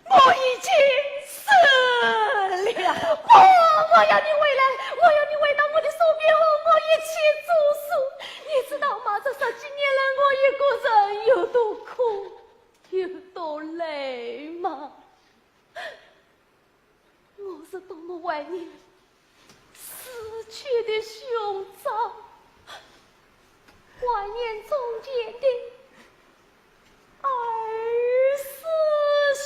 我已经死了。不，我要你回来，我要你回到我的身边，和我一起做书。你知道吗？这十几年来，我一个人有多苦，有多累吗？ 我是多么怀念死去的兄长，怀念从前的二师兄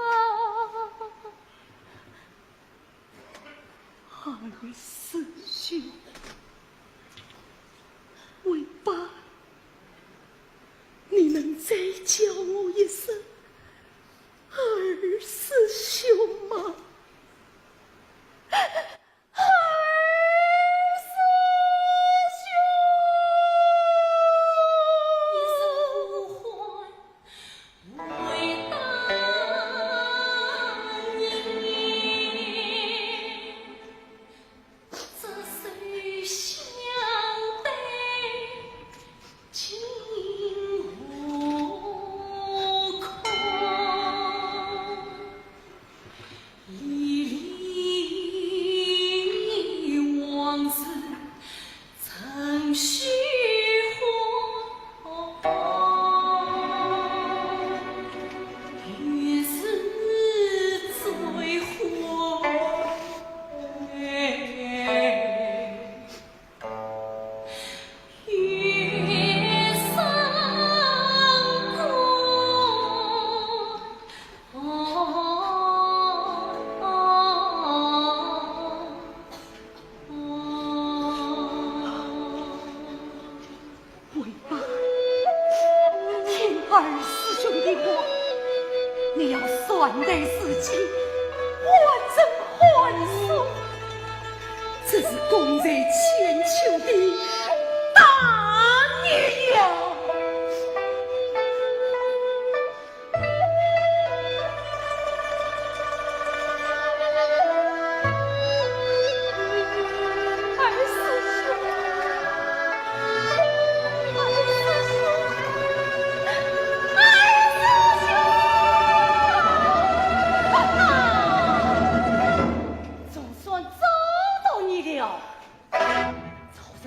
啊！二师兄，为爸，你能再叫我一声 二师兄吗？二师兄！一声呼唤，回答你。 这首香对镜湖空，历历往事成虚幻。 为爸，听二师兄的话，你要善待自己，还人还书，这是功在千秋的大业呀！ 二师兄，二师兄，二师兄！总算找到你了。 曹仁，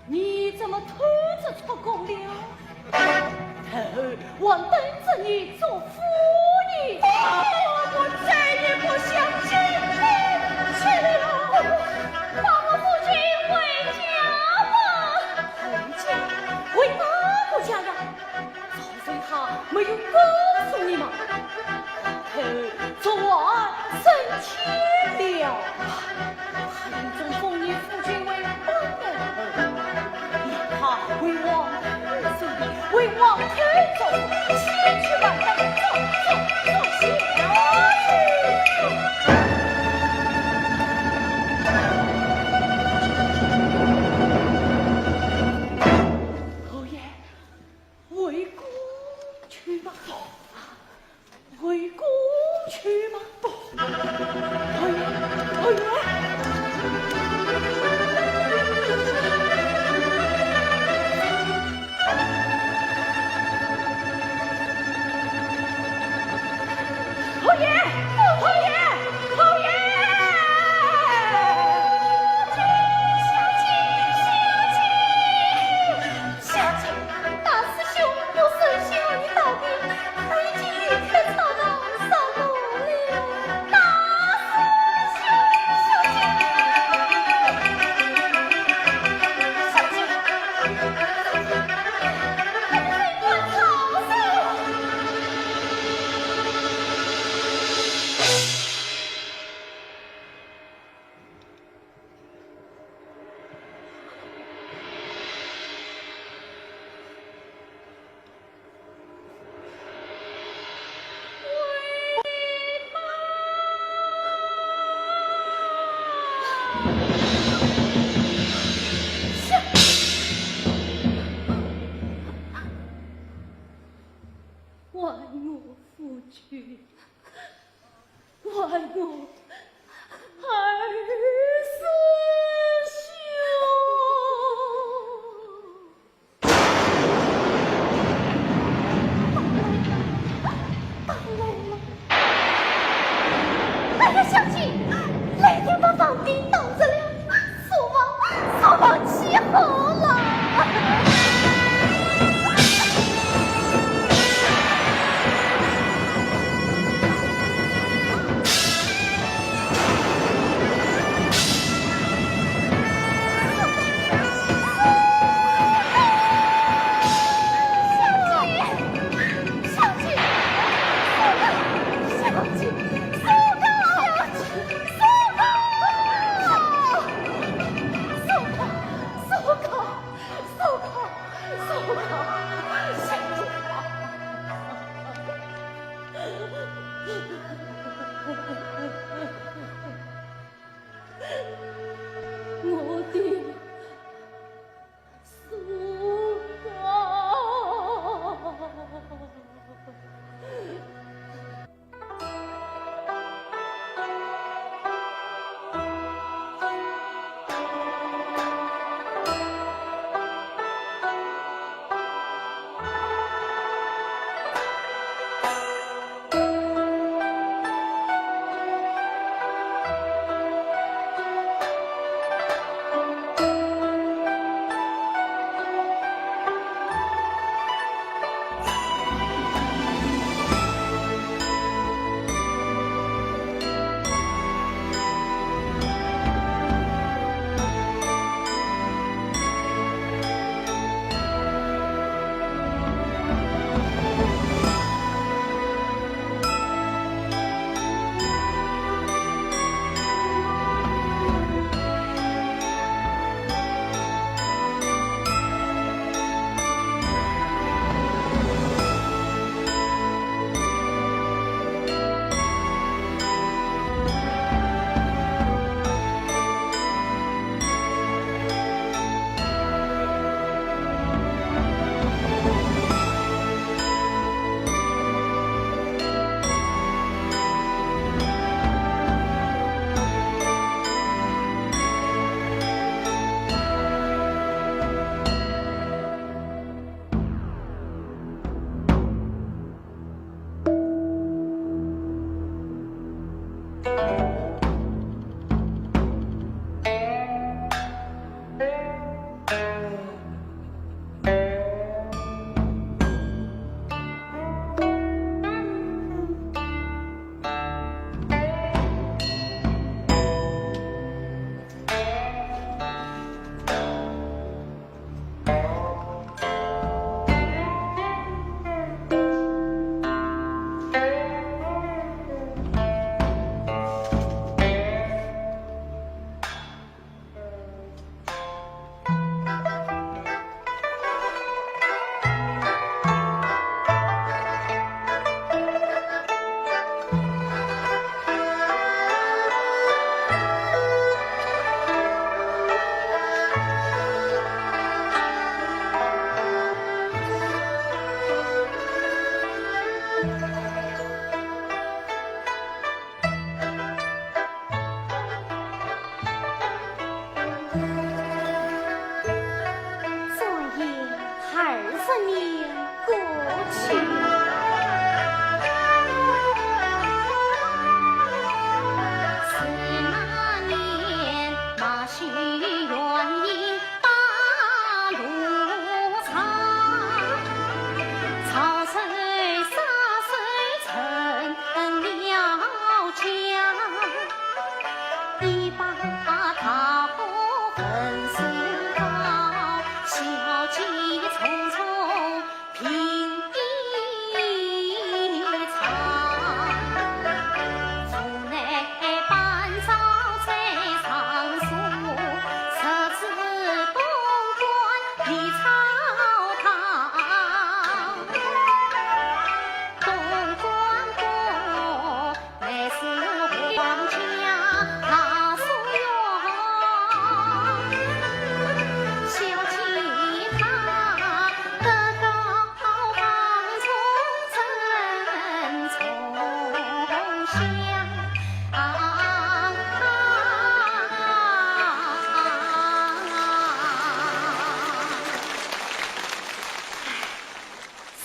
你怎么偷着出宫了？太后还等着你做夫人。我再也不想见你了。把我夫君回家吧。回家？回哪个家呀？早知他没有告诉你们，皇太后昨晚升天了。他暗中奉你夫君为皇太后，让他为皇太后守灵，为皇太后做主，千秋万代做做做小姐。侯爷，回宫去吧。回宫去吧。侯爷，侯爷。侯爷，侯爷，侯爷！小姐，小姐，小姐！ 小姐，大师兄不曾向你道别，他已经离开草堂上路了。大师兄，小姐，小姐，快快逃走！ 还我夫君，还我二师兄。 哎呀，小姐，雷霆把房顶挡着了，书房，书房起火了。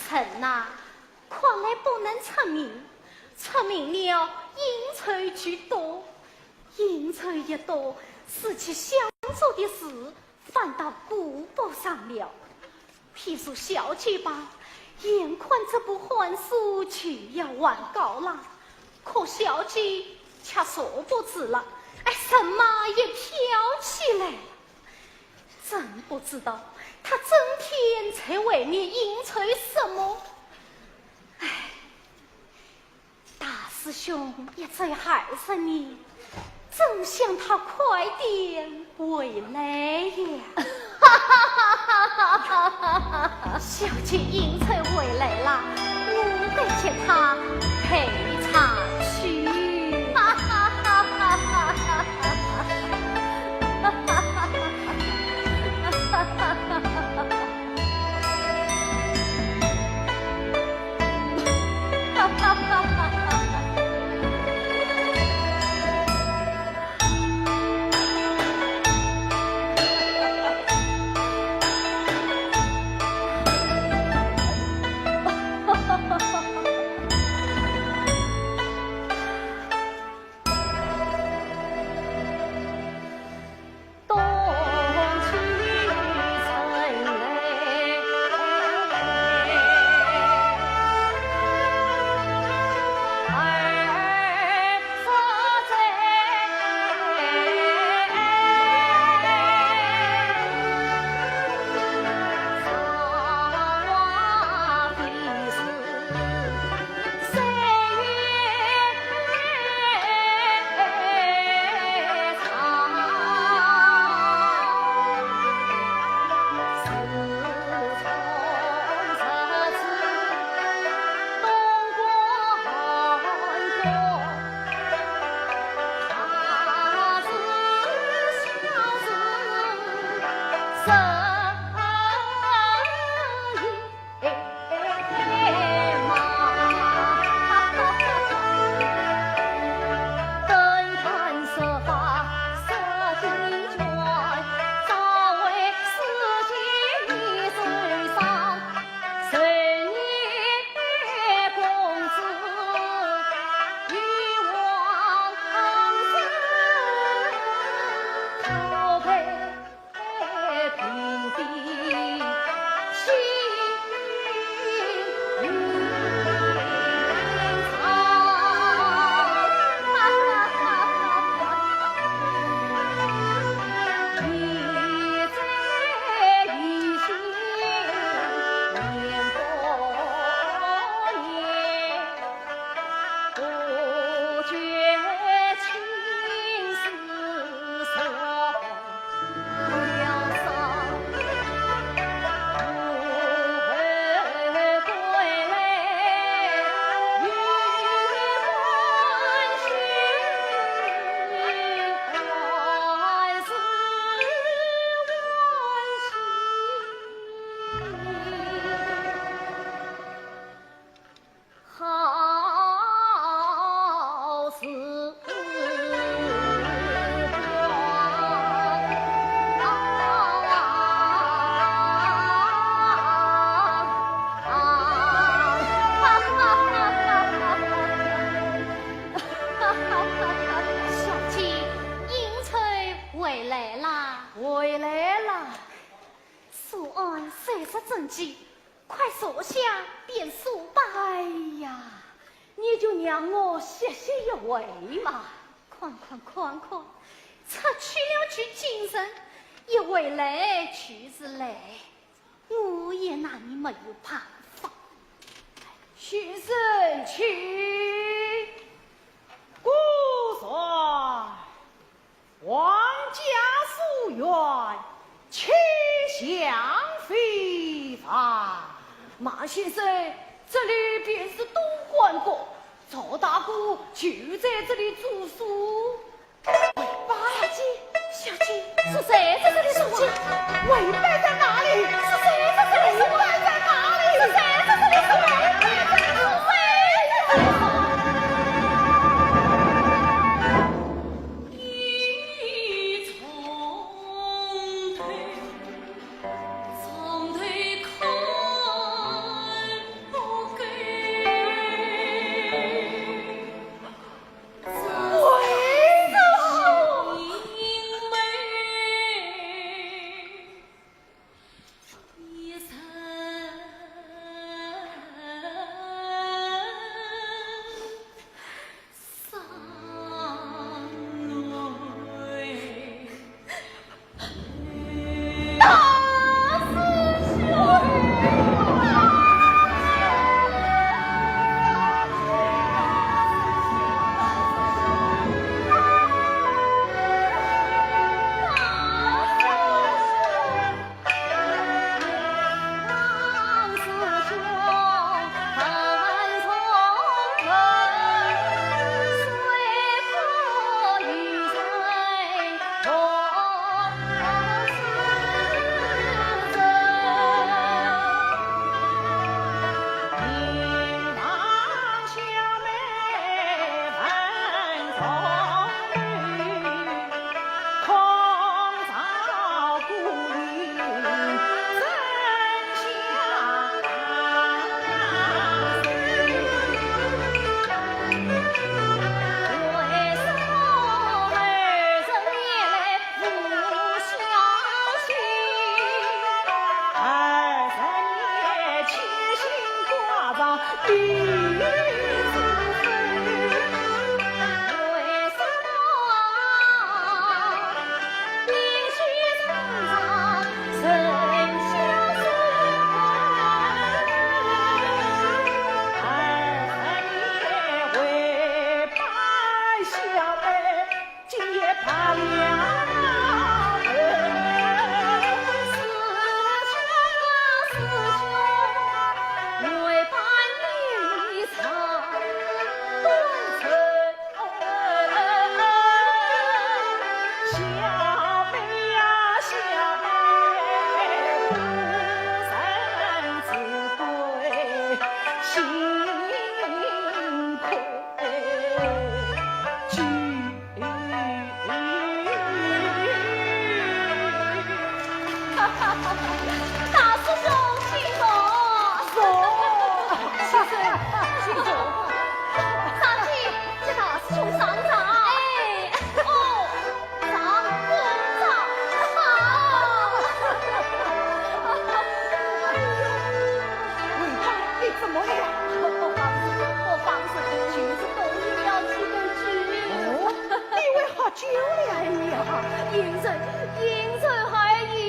臣呐，看来不能出名，出名了，应酬就多，应酬一多，自己想做的事反倒顾不上了。譬如小姐吧，眼看这部寒暑就要完稿了，可小姐却坐不住了，哎，人嘛也飘起来了。真不知道她整天在外面应酬什么。唉，大师兄一走二十年，真想他快点回来呀。小姐应酬回来了，我得替她陪茶去。小姐，应酬回来啦。回来啦。苏安虽是正经，快坐下便说吧。哎呀，你就让我歇息一会嘛。看看看看，出去了就精神，一回来就是累。 我也拿你没有办法。先生请。孤山，皇家书院，启相回房。马先生，这里便是东馆阁，赵大哥就在这里住宿。 喂，小姐，小姐，是谁在这里说话？小姐，喂，摆在哪里？是谁在这里说话？喂，摆在哪里？是谁在这里说话？喂，摆在哪里？是谁在这里说话？大师兄，请坐。坐，先生，请坐。长记，接大师兄上茶。哎，哦，上，上，好。文芳，你怎么了？不妨事，不妨事，就是多饮了几杯酒。哦，你为何 酒了呀？哎呀，应酬，应酬而已。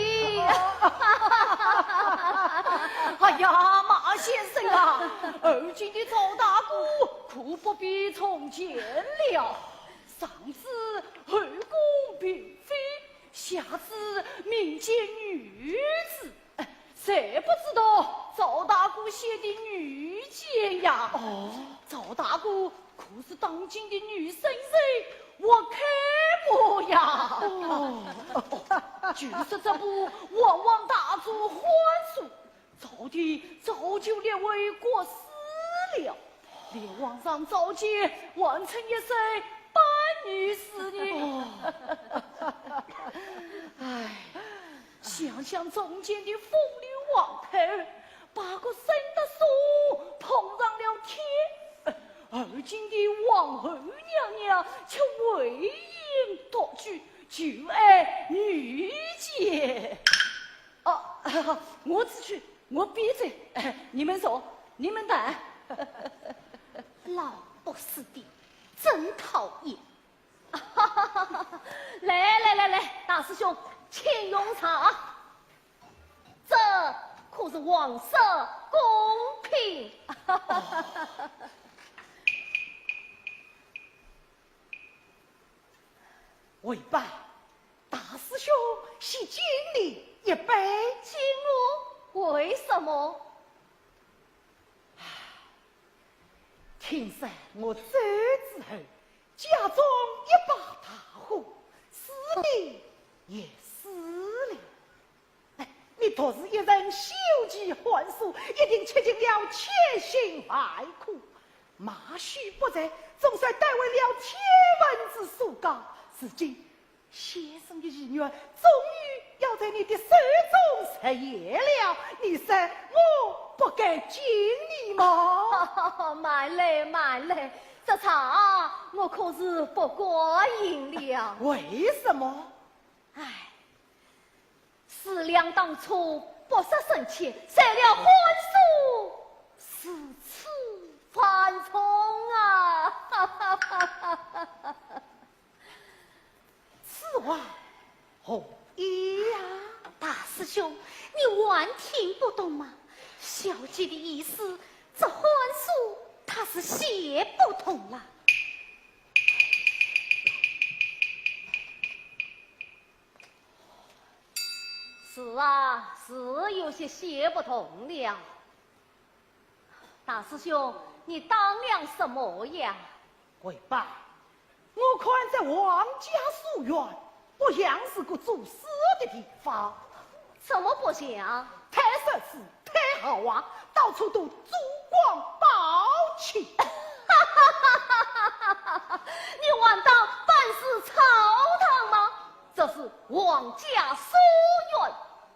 哎呀，马先生啊，而今的赵大哥可不比从前了。上至后宫嫔妃，下至民间女子， 谁不知道赵大哥写的女简呀？哦。赵大哥可是当今的女圣人，活楷模呀。哦。据说这部《皇王大族欢书》，早的早就列为国史了，连皇上召见还称一声班御史呢。哦。唉， 想想从前的风流王太后，把个沈德松捧上了天，而今的皇后娘娘却唯饮独居，就爱女简。哦，我只去，我闭嘴。你们坐，你们谈。老不死的，真讨厌。 来来来来，大师兄，请用茶。这可是王室贡品。回吧，大师兄先敬你一杯。敬我？为什么？ 听说我走之后，家中一把大火，使你也死了。哎，你独是一人修习寒暑，一定吃尽了千辛万苦。马须不在，总算带回了天文之书稿，如今 先生的遗愿终于要在你的手中实现了，你说我不该敬你吗？慢来，慢来，这茶我可是不敢饮了。为什么？唉，思量当初不识深浅，受了寒暑，如此繁重啊！ 此话何意呀？大师兄，你还听不懂吗？小姐的意思，这寒暑她是写不通了。是啊，是有些写不通了。 大师兄，你当了什么呀？回吧，我看这皇家书院不像是个作诗的地方。怎么不像？太奢侈，太豪华，到处都珠光宝气。你还当办事草堂吗？这是皇家书院，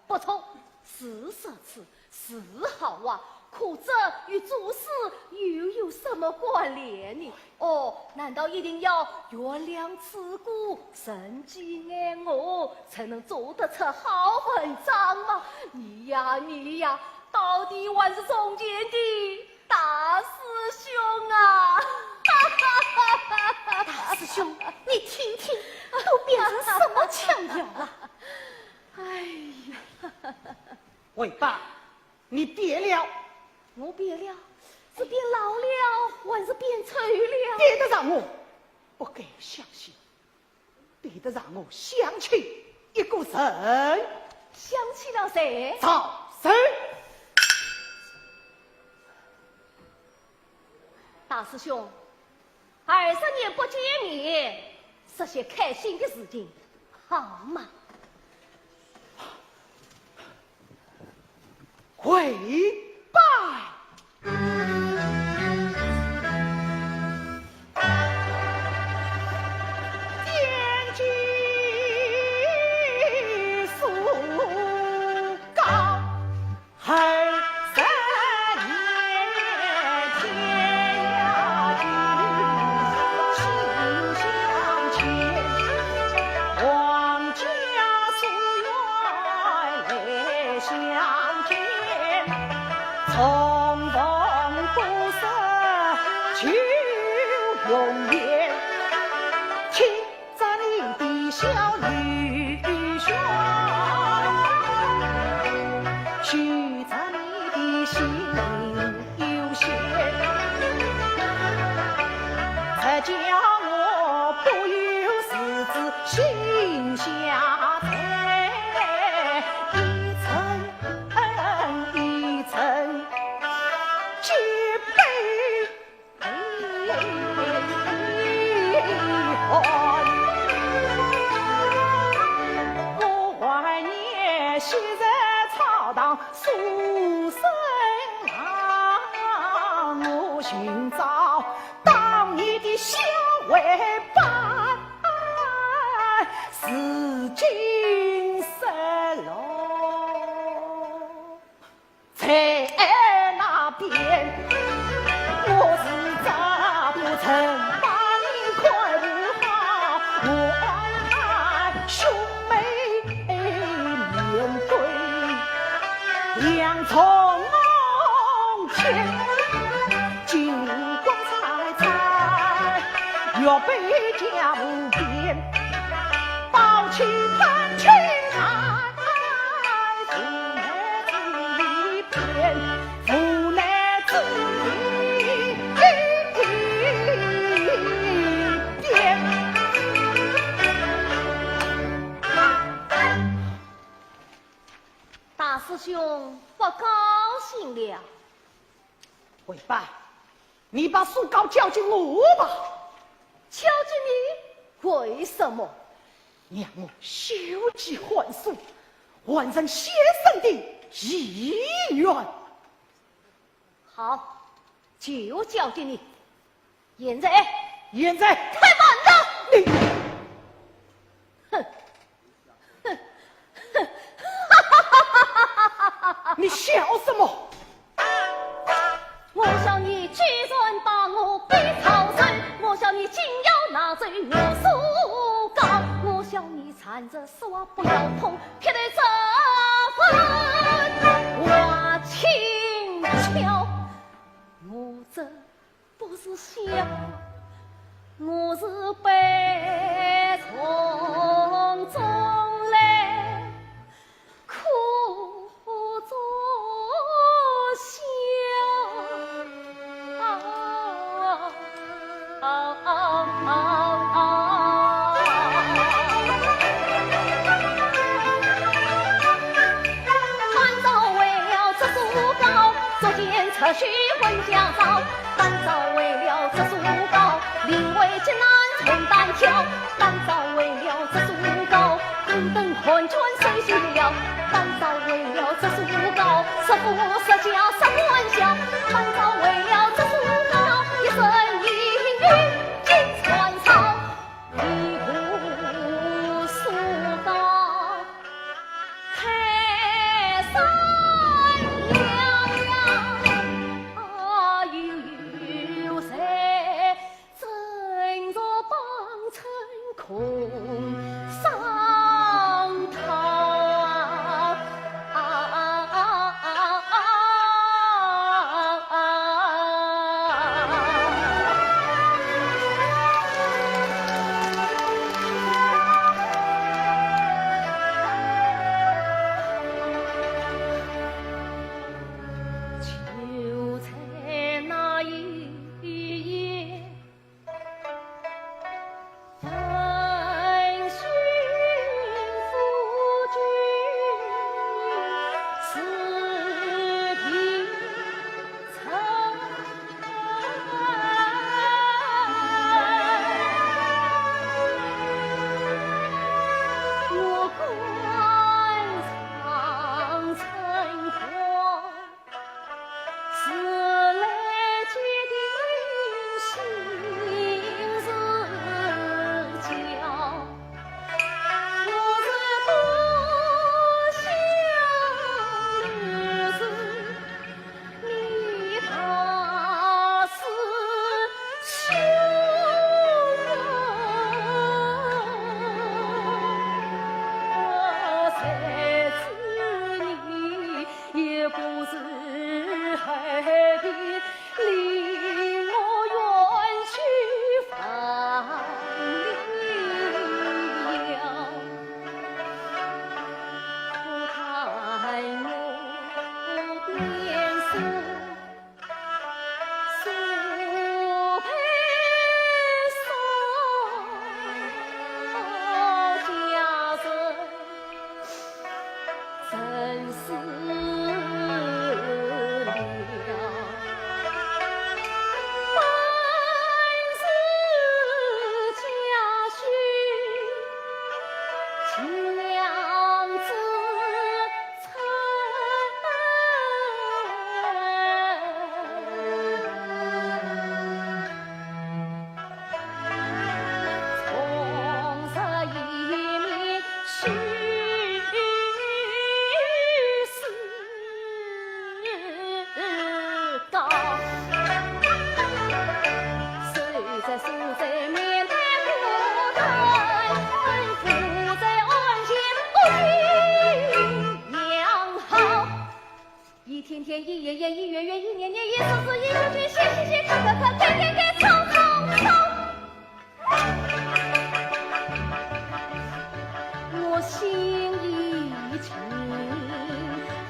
不错，是奢侈， 是豪华，可这与作诗又有什么关联呢？哦，难道一定要月亮之孤，人间爱我，才能做得出好文章吗？你呀，你呀，到底还是从前的大师兄啊！大师兄，你听听，都变成什么腔调了？哎呀！尾巴，你变了。我变了？是变老了，还是变丑了？对得上我，不敢相信。 对得上我想起一个人。想起了谁？赵四。大师兄，二十年不见面，说些开心的事情，好吗？ 跪拜。大师兄不高兴了。尾巴，你把苏高交给我吧。交给你？为什么？让我休记寒暑，完成先生的遗愿。 好，就交给你。现在，现在，快办了！你，哼，哼，哼，你笑什么？我笑你居然把我逼草人，我笑你竟要拿走我苏高，我笑你缠着丝袜不要痛。 劈头再分划清界，我这不是笑，我是悲从中来，苦中笑。班昭为了这苏高，捉奸出去问家招。班昭为了这苏高，临危急难重担挑。班昭为了这苏高， 等寒窗谁去了？班昭为了这苏高，说夫说家说欢笑。班昭为了这苏高，一生一世尽传抄。一个苏高太善良呀，啊，有天一夜夜一月月一年年一日日一日日谢谢谢可可可给给给冲冲冲。我心已经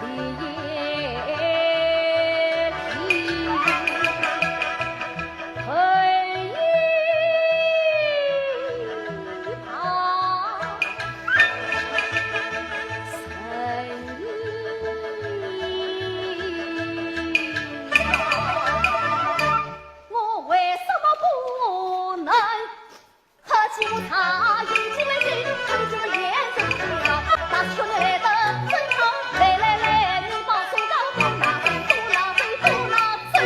离别你，恨已把 我为什么不能和其他一起来听？这个眼神不要，那是兄弟来的真好。来来来，你把手高高拿，手拿，手拿，手。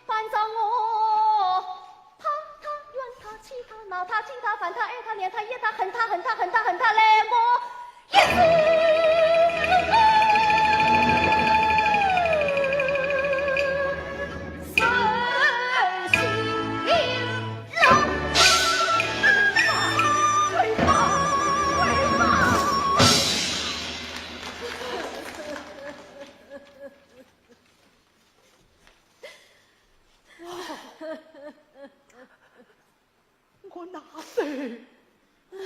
反正我怕他、怨他、气他、恼他、激他、烦他、爱他、怜他、厌他、恨他、恨他、恨他、恨他，来我一世我拿走，我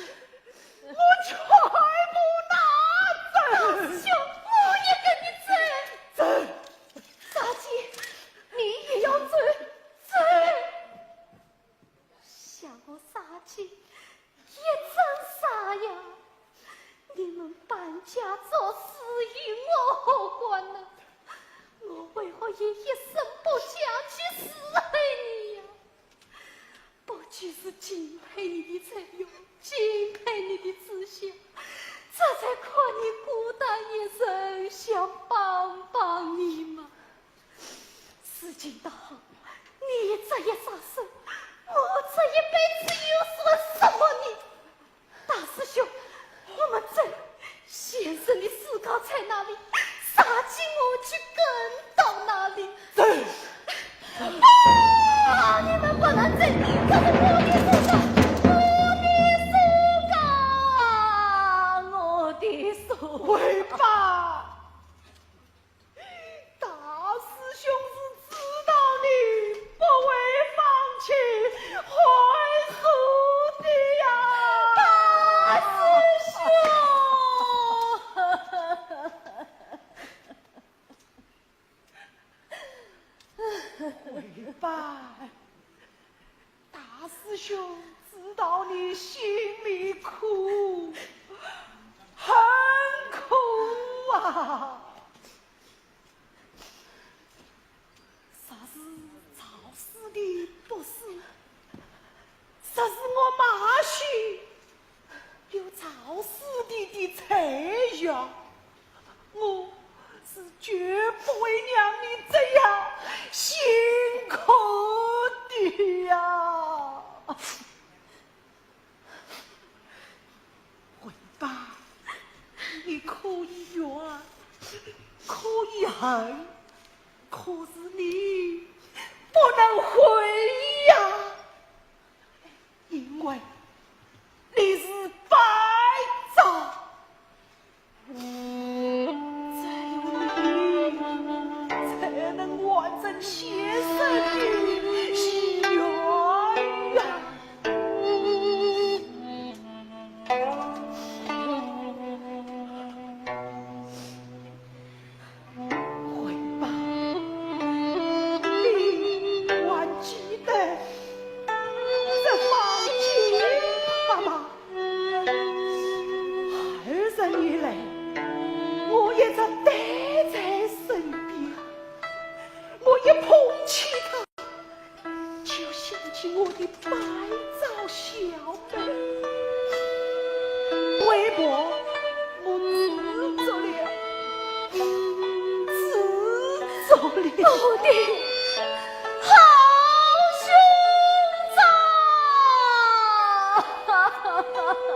全部拿走。大师兄，我也跟你走。走。沙姐，你也要走？走。 想我沙姐一阵沙哑，你们搬家做事与我何关呢？我为何也一声不响去侍候你呀？不就是敬佩你的才学，敬佩你的志向，这才看你孤单一人，想帮帮你嘛。 事情到后，你这一杀手，我这一辈子又算什么呢？大师兄，我们走，先生的尸告在哪里？沙姐我去跟到哪里？走。啊，你们不能走，可是我的尸告，我的尸告，我的尸告。回吧。 大师兄是知道你不会放弃害书的呀。大师兄。回吧。 大师兄知道你心里苦，很苦啊。若是赵师弟不死，若是我马修 有赵师弟的才学，我是绝不会让你这样辛苦的呀。回吧，你可以怨，可以恨，可是你不能悔呀。 因为你是败将，只有你才能完成先生的心愿呀。 回吧，你还记得这方巾吗？二十年来，我一直带在身边，我一捧起它， 就想起我的败将小妹。为何我知足了，知足了。我的好兄长。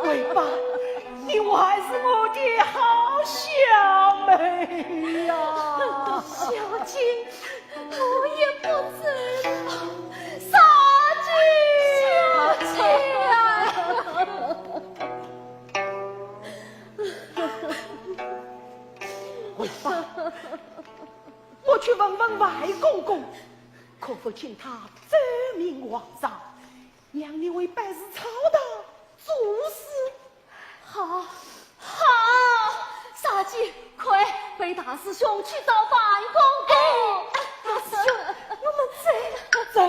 回吧，你还是我的好小妹呀。小姐， 我也不知道，小姐啊。回吧，可否请他奏明皇上，让你为班氏操刀作死？好，好，小姐，快陪大师兄去找范公公。哎，大师兄，我们走。走。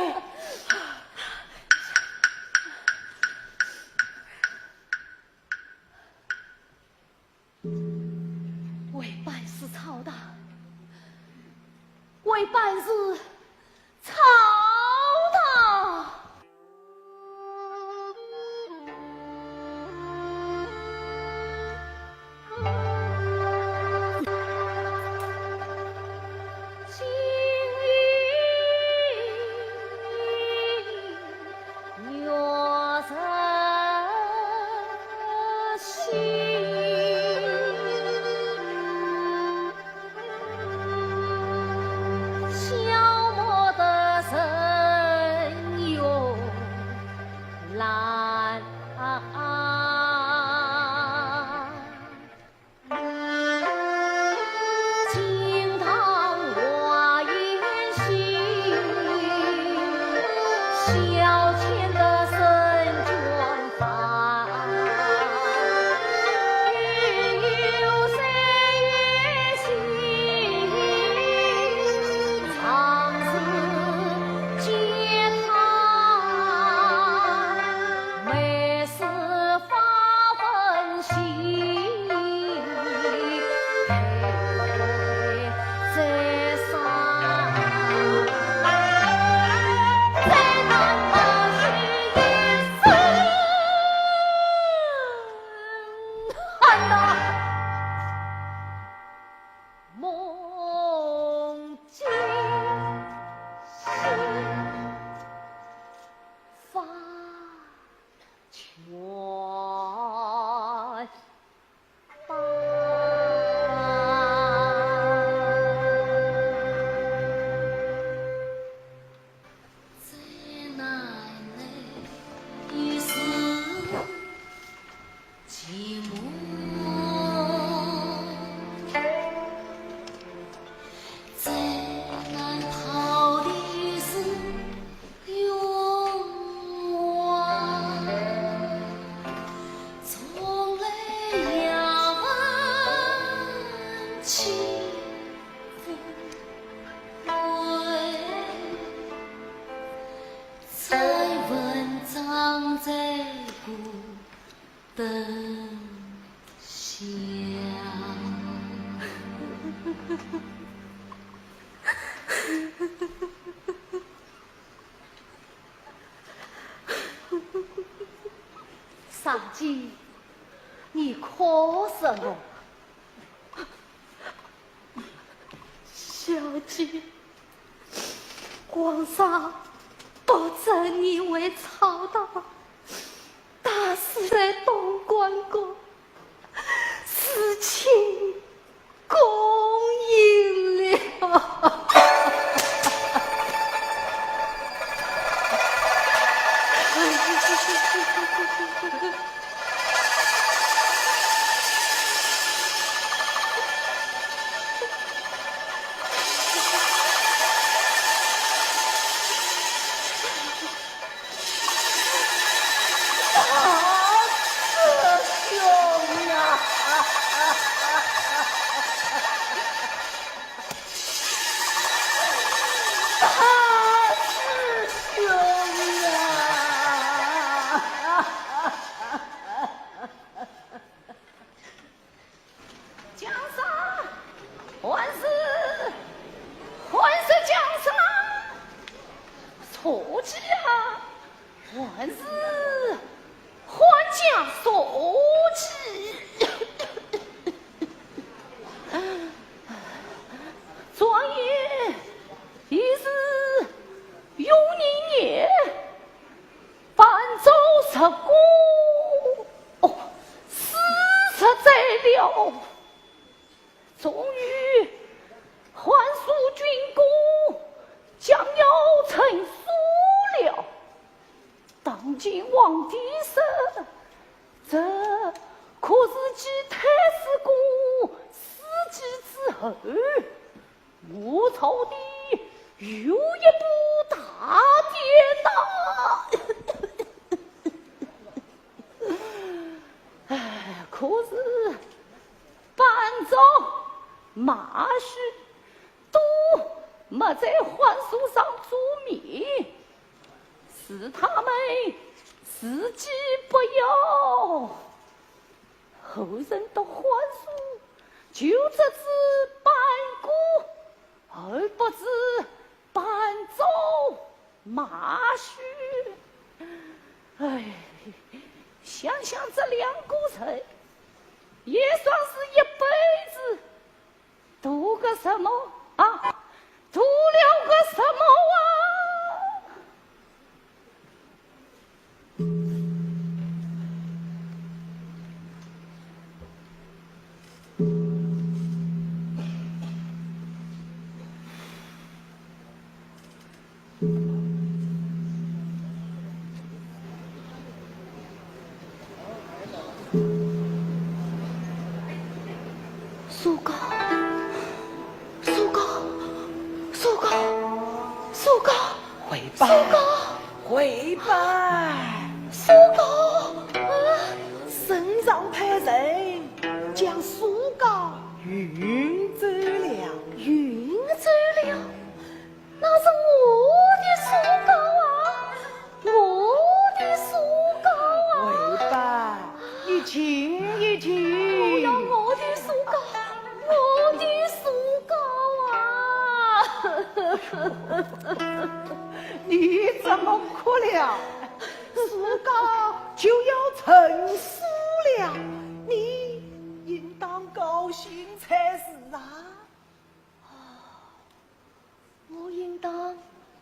为班氏操刀，为班氏操刀。小姐，你哭什么？小姐，皇上不准你为操刀，打死在东关公，事情 公赢了。大师兄啊！ 将上，还是，还是将上，坐骑啊，还是，还将坐骑。状元，伊是用人也。 万州十国，哦，四十载了。终于，汉书军功将要成书了。当今皇帝说，这可是继太史公司机之后， 我朝的又一部是他们自己不要。后人读汉书，就只知搬锅，而不知搬灶骂许。唉，想想这两个人，也算是一辈子 图个什么啊？图了个什么啊？苏高，苏高，苏高，苏高，回吧，苏高，回吧。苏高，啊，圣上派人将苏高运走了。运走了？ 那是我的苏高啊，我的苏高啊！回吧，你静一静。不要我的苏高，我的苏高啊！你怎么哭了？苏高就要成书了，你应当高兴才是啊。 我应当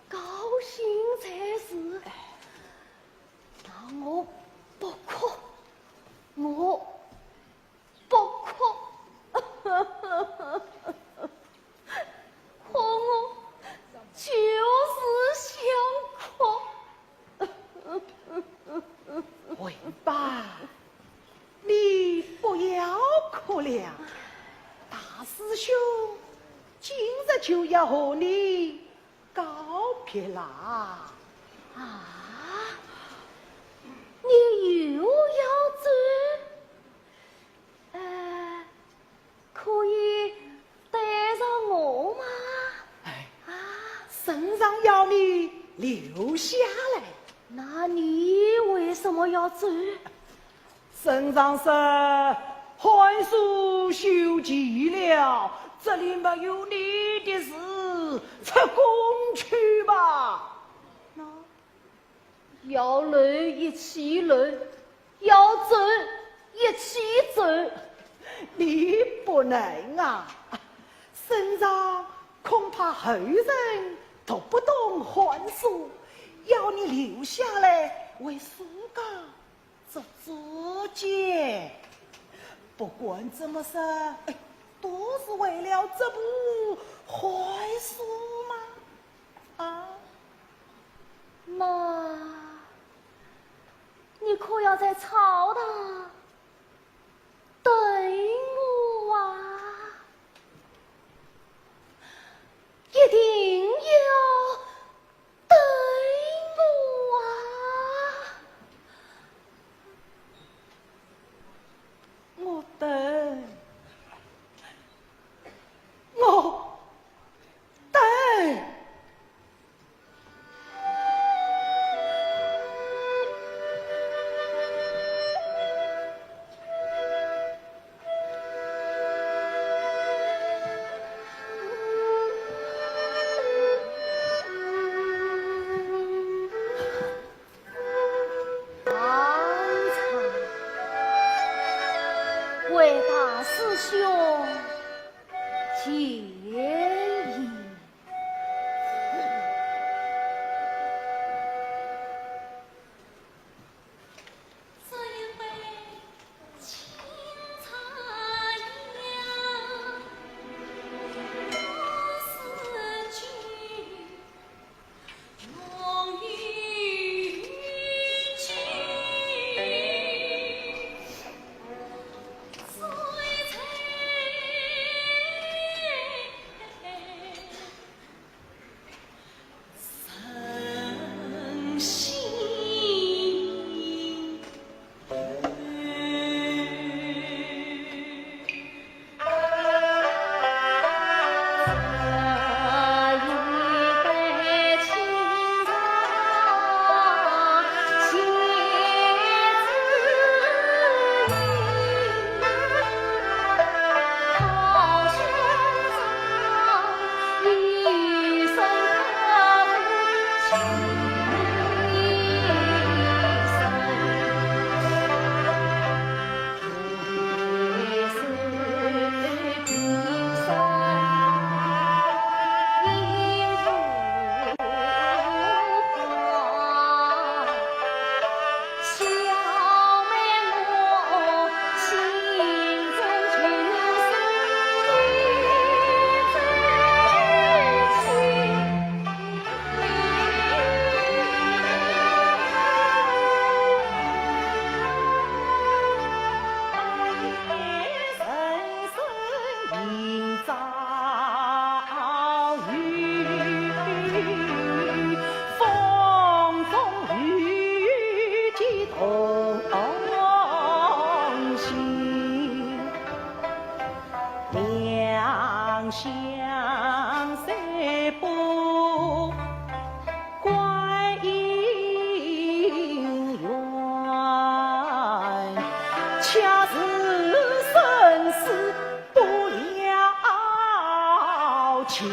高兴才是。那我不哭，我不哭，可我就是想哭。 回吧，你不要哭了。大师兄今日就要和你告别啦。啊，你又要走？ 呃，可以带上我吗？哎，啊，圣上要你留下来。那你为什么要走？圣上说，汉书修齐了，这里没有你的事，出宫去吧。那 要留一起留，要走一起走。你不能啊！圣上恐怕后人读不懂汉书，要你留下来为苏高做注解。不管怎么说，哎，都是为了这部汉书嘛。 啊，那你可要在草堂等我啊，一定要等我啊。我等，我等。这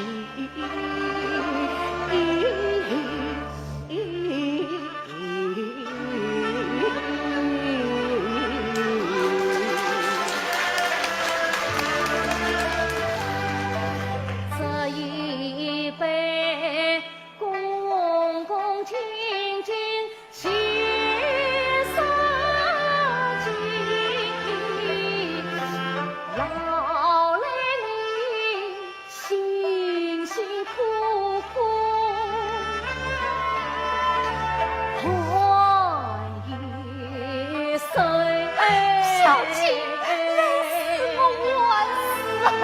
一杯恭恭敬敬谢上敬，劳累你辛辛苦苦换一生。小姐，累死我，万死啊！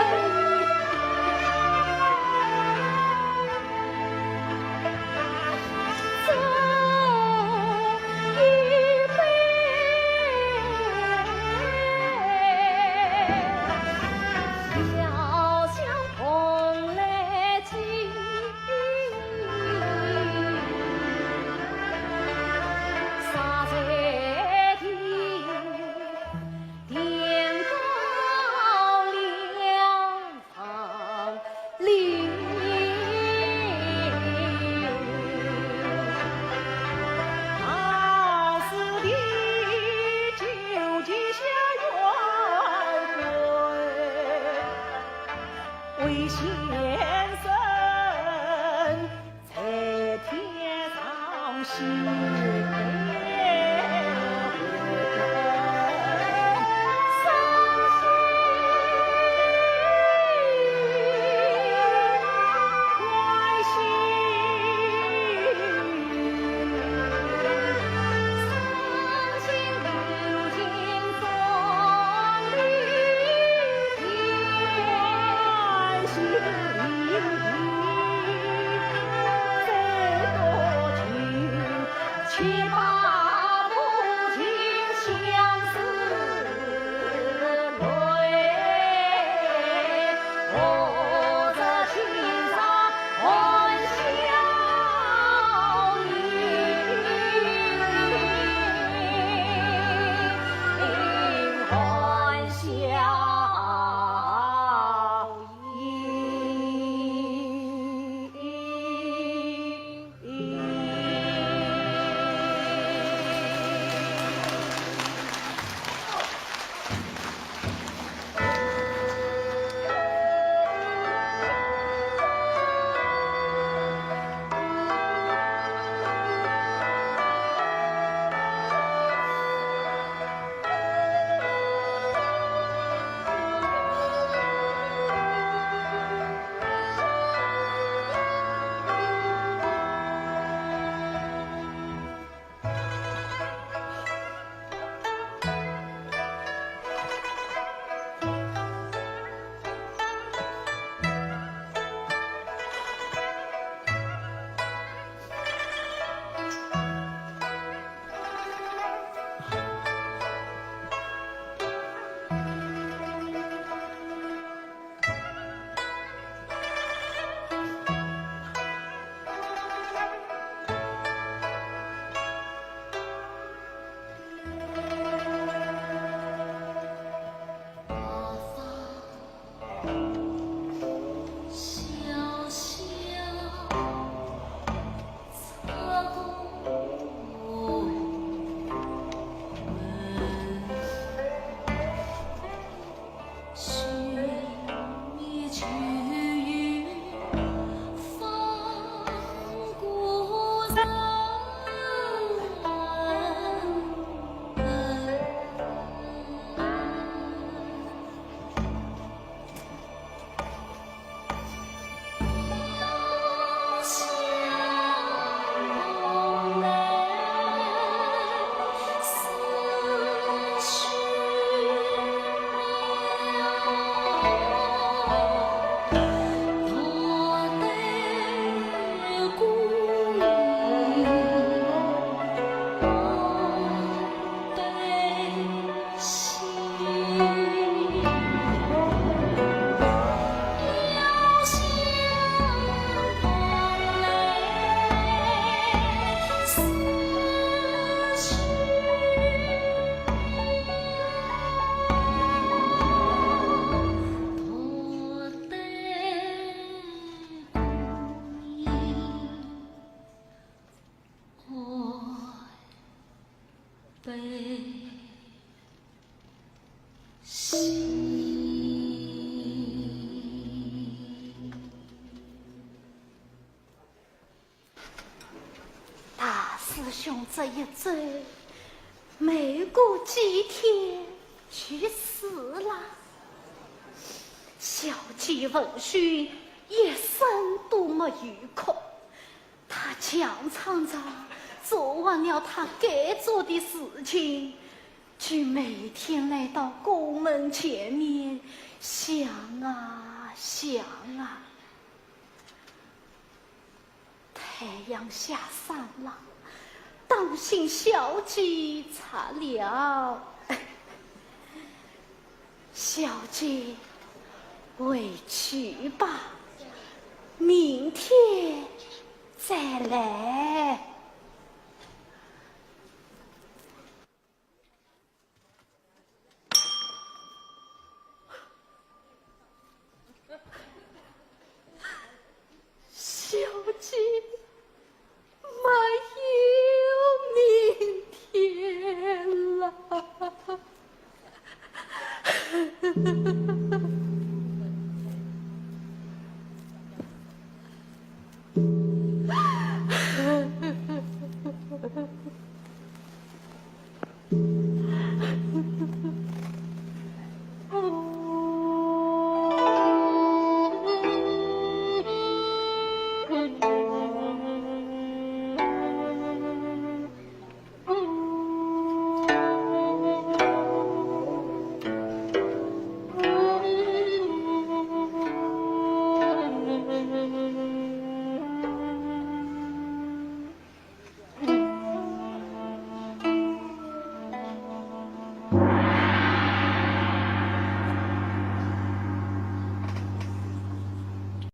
师兄这一走，没过几天就死了。小姐闻讯，一声都没有哭。她强撑着做完了她该做的事情，就每天来到宫门前面想啊想啊。 太阳下山了，当心小姐着凉。小姐，回去吧，明天再来。